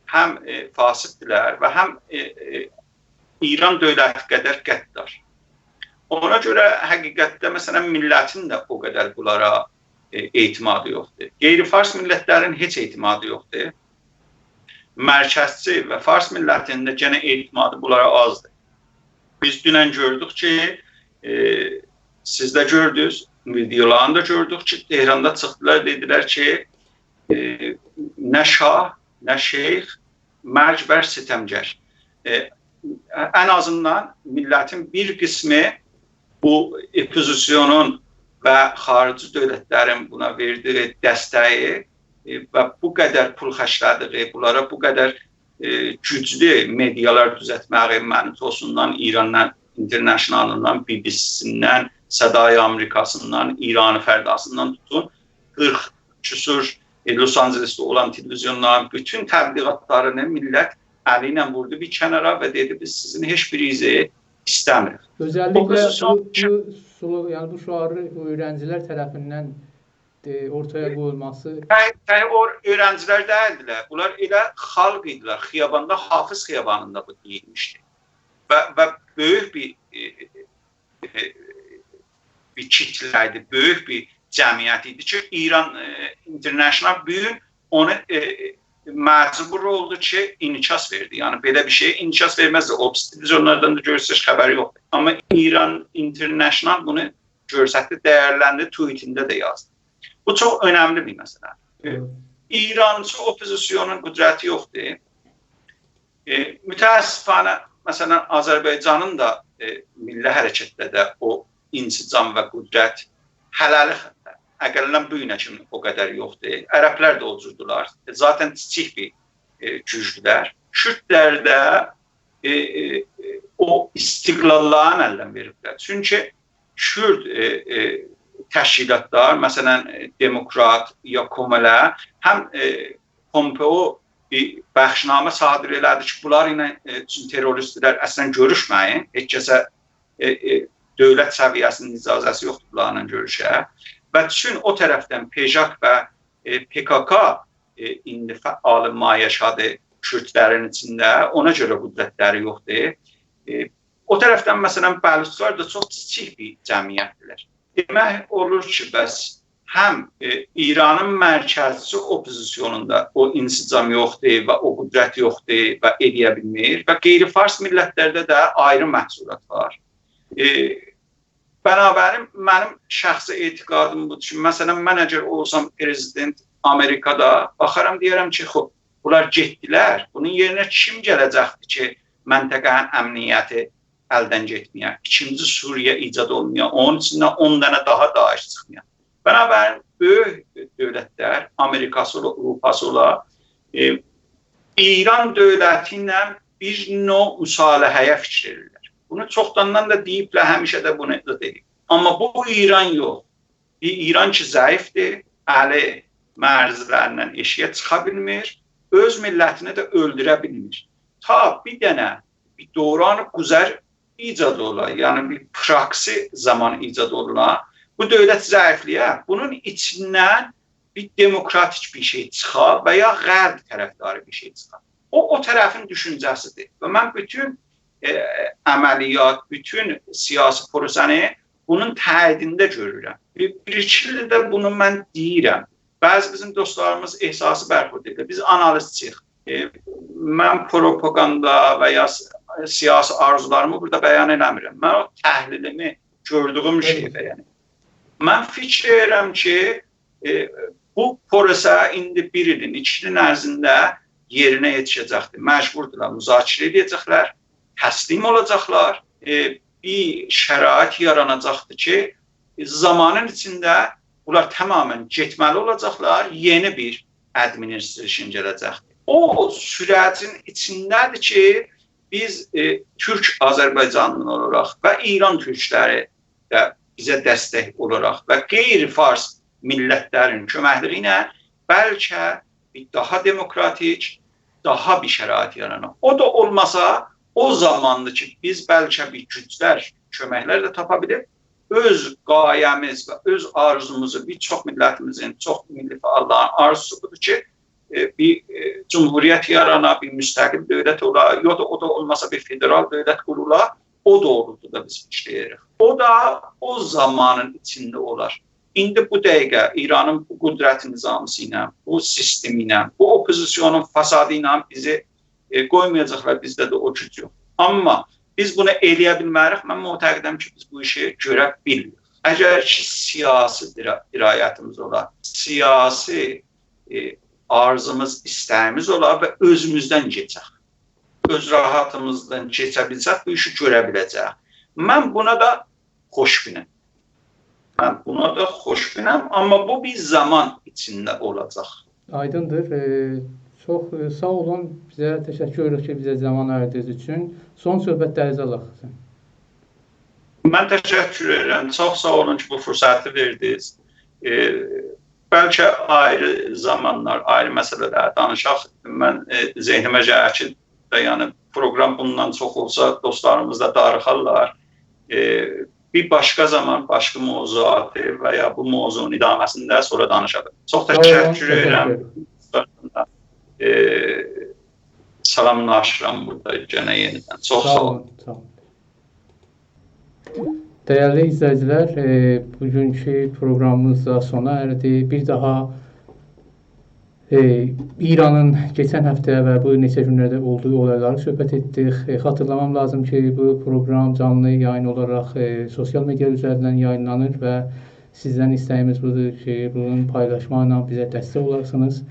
هم، ائ، فاسددیرلر و هم، ائ، ائ، ایران دؤولتی قدر غدار. اونا گؤره حقیقتده، مثلا، میللتین ده او قدر بونلارا، ائ، اعتمادی یوخدور. غیر فارس میللتلرین هئچ اعتمادی یوخدور. مرکزچی و فارس میللتینین ده گئنه اعتمادی بونلارا آزدیر. بیز دونن گؤردوک کی، ائ، سیز ده گؤردونوز، ویدئولارینی دا گؤردوک کی، تهراندا چیخدیلار، دئدیلر کی، ائ، نه شاه، نه شیخ، مرگ بر ستمگر. ائ، ان آزیندان میللتین بیر قسمی بو اوپوزیسیونون و خاریجی دؤولتلرین بونا وئردیگی دستگی، ائ، و بو قدر پول خرجله‌دیگی، بونلارا بو قدر، ائ، گوجلو مئدیالار دوزلتمه‌یی، منیتوسوندان، ایران اینترنشنالیندان، بی‌بی‌سی‌سیندن، صدای آمریکاسیندان، ایران فرداسیندان توتون، قیرخ کسور، ائ، لس آنجلسده اولان تلویزیونلارین بوتون تبلیغاتلارینی میللت الی ایله ووردو بیر کنارا و دئدی: «بیز سیزین هئچ بیرینیزی ایسته‌میریک.» اؤزللیکله اوپوزیسیون بو، بو سلو-، یعنی بو شعاری اؤیرنجیلر طرفیندن، ائ، اورتایا قویولماسی. تک، تک او اؤیرنجیلر دئییلدیلر. بونلار ائله خالق ایدیلر. خیاباندا، حافظ خیابانیندا بو دئییلمیشدی. و، و بؤیوک بیر، ائ، ائ، بیر کیتله ایدی، بؤیوک بیر جمعیت ایدی کی، ایران، ائ، اینترنشنال بو گون اونو، ائ، مجبور اولدو کی، انعکاس وئردی. یعنی، بئله بیر شئی انعکاس وئرمزدی. او بیریسی تلویزیونلاردان دا گؤرسه‌ز، خبری یوخدور. آمما ایران اینترنشنال بونو گؤرستدی، دیرلندیردی، توییتینده ده یازدی. بو چوخ اؤنملی بیر مسئله. هی. ایرانچی اوپوزیسیونون قدرتی یوخدور. ائ، متأسفانه، مثلا، آذربایجانین دا، ائ، میللی حرکتده ده او انسجام و قدرت هله‌لیک، اقلاً بو گونه کیمی او قدر یوخدور. عربلر ده او جوردولار. ائ، ذاتاً کیچیک بیر، ائ، گوجدولر. کوردلر ده، ائ، ائ، ائ، او استقلاللارین الدن وئریبلر. چونکی کورد، ائ، ائ، تشکیلاتلار، مثلا، ائ، دموکرات یا کومله، هم، ائ، پومپئو بیر بخشنامه صادر ائله‌دی کی، بونلار ایله، ائ، چون تروریستلر، اصلا گؤروشمه‌یین، هئچ کسه، ائ، ائ، دؤولت سویه‌سینین اجازه‌سی یوخدور بونلارلا گؤروشه. و چون او طرفدن پژاک و، ائ، پ‌ک‌ک، ائ، ایندی فعال مایه شادی کوردلرین ایچینده، اونا گؤره قدرتلری یوخدور. ائ، او طرفدن، مثلا، بلوچلار دا چوخ کیچیک بیر جمعیتدیرلر. دئمک اولور کی، بس هم، ائ، ایرانین مرکزچی اوپوزیسیونوندا او انسجام یوخدور و او قدرت یوخدور و ائلیه بیلمیر و غیر فارس میللتلرده ده آیری محصولات وار. ائ، بنابراین، منیم شخصی اعتقادیم بودور کی، مثلا، من اگر اولسام پرزیدنت آمریکادا، باخارام، دئیه‌رم کی، خوب، بونلار گئتدیلر، بونون یئرینه کیم گله‌جکدیر کی، منطقه‌نین امنیتی الدن گئتمه‌یه، ایکینجی سوریه ایجاد اولمایا، اونون ایچیندن اون دنه داها داعش چیخمایا. بنابراین، بؤیوک دؤولتلر، آمریکاسی اولا، آوروپاسی اولا، ائ، ایران دؤولتی ایله بیر نوع مصالحه‌یه فیکیر ائدیرلر. بونو چوخداندان دا دئییبلر، همیشه ده بونو دا دئییب. آمما بو ایران یوخ. بیر ایران کی، ضعیفدیر، الی مرزلریندن ائشیگه چیخا بیلمیر، اؤز میللتینی ده اؤلدوره بیلمیر. تا بیر دنه بیر دوران گذر ایجاد اولا، یعنی بیر پراکسی زامان ایجاد اولونا، بو دؤولت ضعیفلیه، بونون ایچیندن بیر دموکراتیک بیر شئی چیخا و یا غرب طرفداری بیر شئی چیخا. او، او طرفین دوشونجه‌سیدیر. و من بوتون، ائ، عملیات، بوتون سیاسی پروسه‌نی بونون تأییدینده گؤرورم. بیر، بیر ایکی ایلدیر ده بونو من دئییرم. بعضی بیزیم دوستلاریمیز احساسی برخورد ائدیر. بیز آنالیزچی‌ییق. ائ، من پروپاگاندا و یا س-، سیاسی آرزولاریمی بورادا بیان ائله‌میرم. من او تحلیلیمی، گؤردویوم شئیی بیان ائدیرم. من فیکیر ائدیرم کی، ائ، بو پروسه ایندی بیر ایلین، ایکی ایلین عرضینده یئرینه یئتیشه‌جکدیر. مجبوردولار، مذاکره ائده‌جکلر، تسلیم اولاجاقلار. ائ، بیر شرایط یاراناجاقدیر کی، زامانین ایچینده بونلار تمامیله گئتمه‌لی اولاجاقلار، یئنی بیر administration گله‌جکدیر. او سورجین ایچینده‌دیر کی، بیز، ائ، تورک آذربایجانلی اولاراق و ایران تورکلری ده بیزه دستک اولاراق و غیر فارس میللتلرین کؤمکلیگی ایله بلکه بیر داها دموکراتیک، داها بیر شرایط یارانیر. او دا اولماسا، او زاماندیر کی، بیز بلکه بیر گوجلر، کؤمکلر ده تاپا بیلیب، اؤز غایه‌میز و اؤز آرزوموزو، بیر چوخ میللتیمیزین، چوخ میللی فعاللارین آرزوسو بودور کی، ائ، بیر، ائ، جمهوریت یارانا، بیر مستقل دؤولت اولا، یا دا او دا اولماسا بیر فدرال دؤولت قورولا، او دوغرولتودا بیز ایشله‌یه‌ریک. او دا او زامانین ایچینده اولار. ایندی بو دقیقه ایرانین بو قدرت نظامیسی ایله، بو سیستمی ایله، بو اوپوزیسیونون فسادی ایله بیزی، ائ، قویمایاجاقلار، بیزده ده او گوج یوخ. آمما بیز بونو ائله‌یه بیلمه‌ریک. من معتقدم کی، بیز بو ایشی گؤره بیلمیریک. اگر کی، سیاسی درا-، درایتیمیز اولا، سیاسی، ائ، آرزوموز، ایسته‌ییمیز اولا و اؤزوموزدن کئچک، اؤز راحتیمیزدان کئچه بیلسک، بو ایشی گؤره بیله‌جه‌ییک. من بونا دا خوشبینم. من بونا دا خوشبینم، آمما بو بیر زامان ایچینده اولاجاق. آیدیندیر. ائ، چوخ، ائ، ساغ اولون، بیزه تشکر ائدیریک کی، بیزه زامان آییردینیز اوچون. سون صحبتلرینیزی آلاق سیزین. من تشکر ائدیرم. چوخ ساغ اولون کی، بو فرصتی وئردینیز. ائ، بلکه آیری زامانلار، آیری مسئله‌لر دانیشاق. من، ائ، ذهنیمه گلیر کی، دا، یعنی، پروگرام بوندان چوخ اولسا، دوستلاریمیز دا داریخارلار. ائ، بیر باشقا زامان، باشقا موضوعاتی و یا بو موضوعون ادامه‌سینده سونرا دانیشاریق. چوخ ساغ اولون، تشکر ائدیرم. تشکر. ائ، سلاملاشیرام بورادا گئنه یئنیدن. چوخ ساغ اولون. ساغ اولون، ساغ اولون. دیرلی ایزله‌ییجیلر، ائ، بوگونکو پروگرامیمیز دا سونا اردی. بیر داها، ائ، ایرانین کئچن هفته و بو نئچه گونلرده اولدوغو اولایلاری صحبت ائتدیک. ائ، خاطیرلامام لازیم کی، بو پروگرام جانلی یایین اولاراق، ائ، سوسیال مئدیا اوزریندن یایینلانیر و سیزدن ایسته‌ییمیز بودور کی، بونو پایلاشماقلا بیزه دستک اولاسینیز.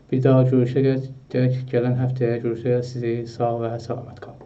بیر داها گؤروشه‌جک، گلن هفته‌یه گؤروشه‌جک. سیزی ساغ و سلامت قالین.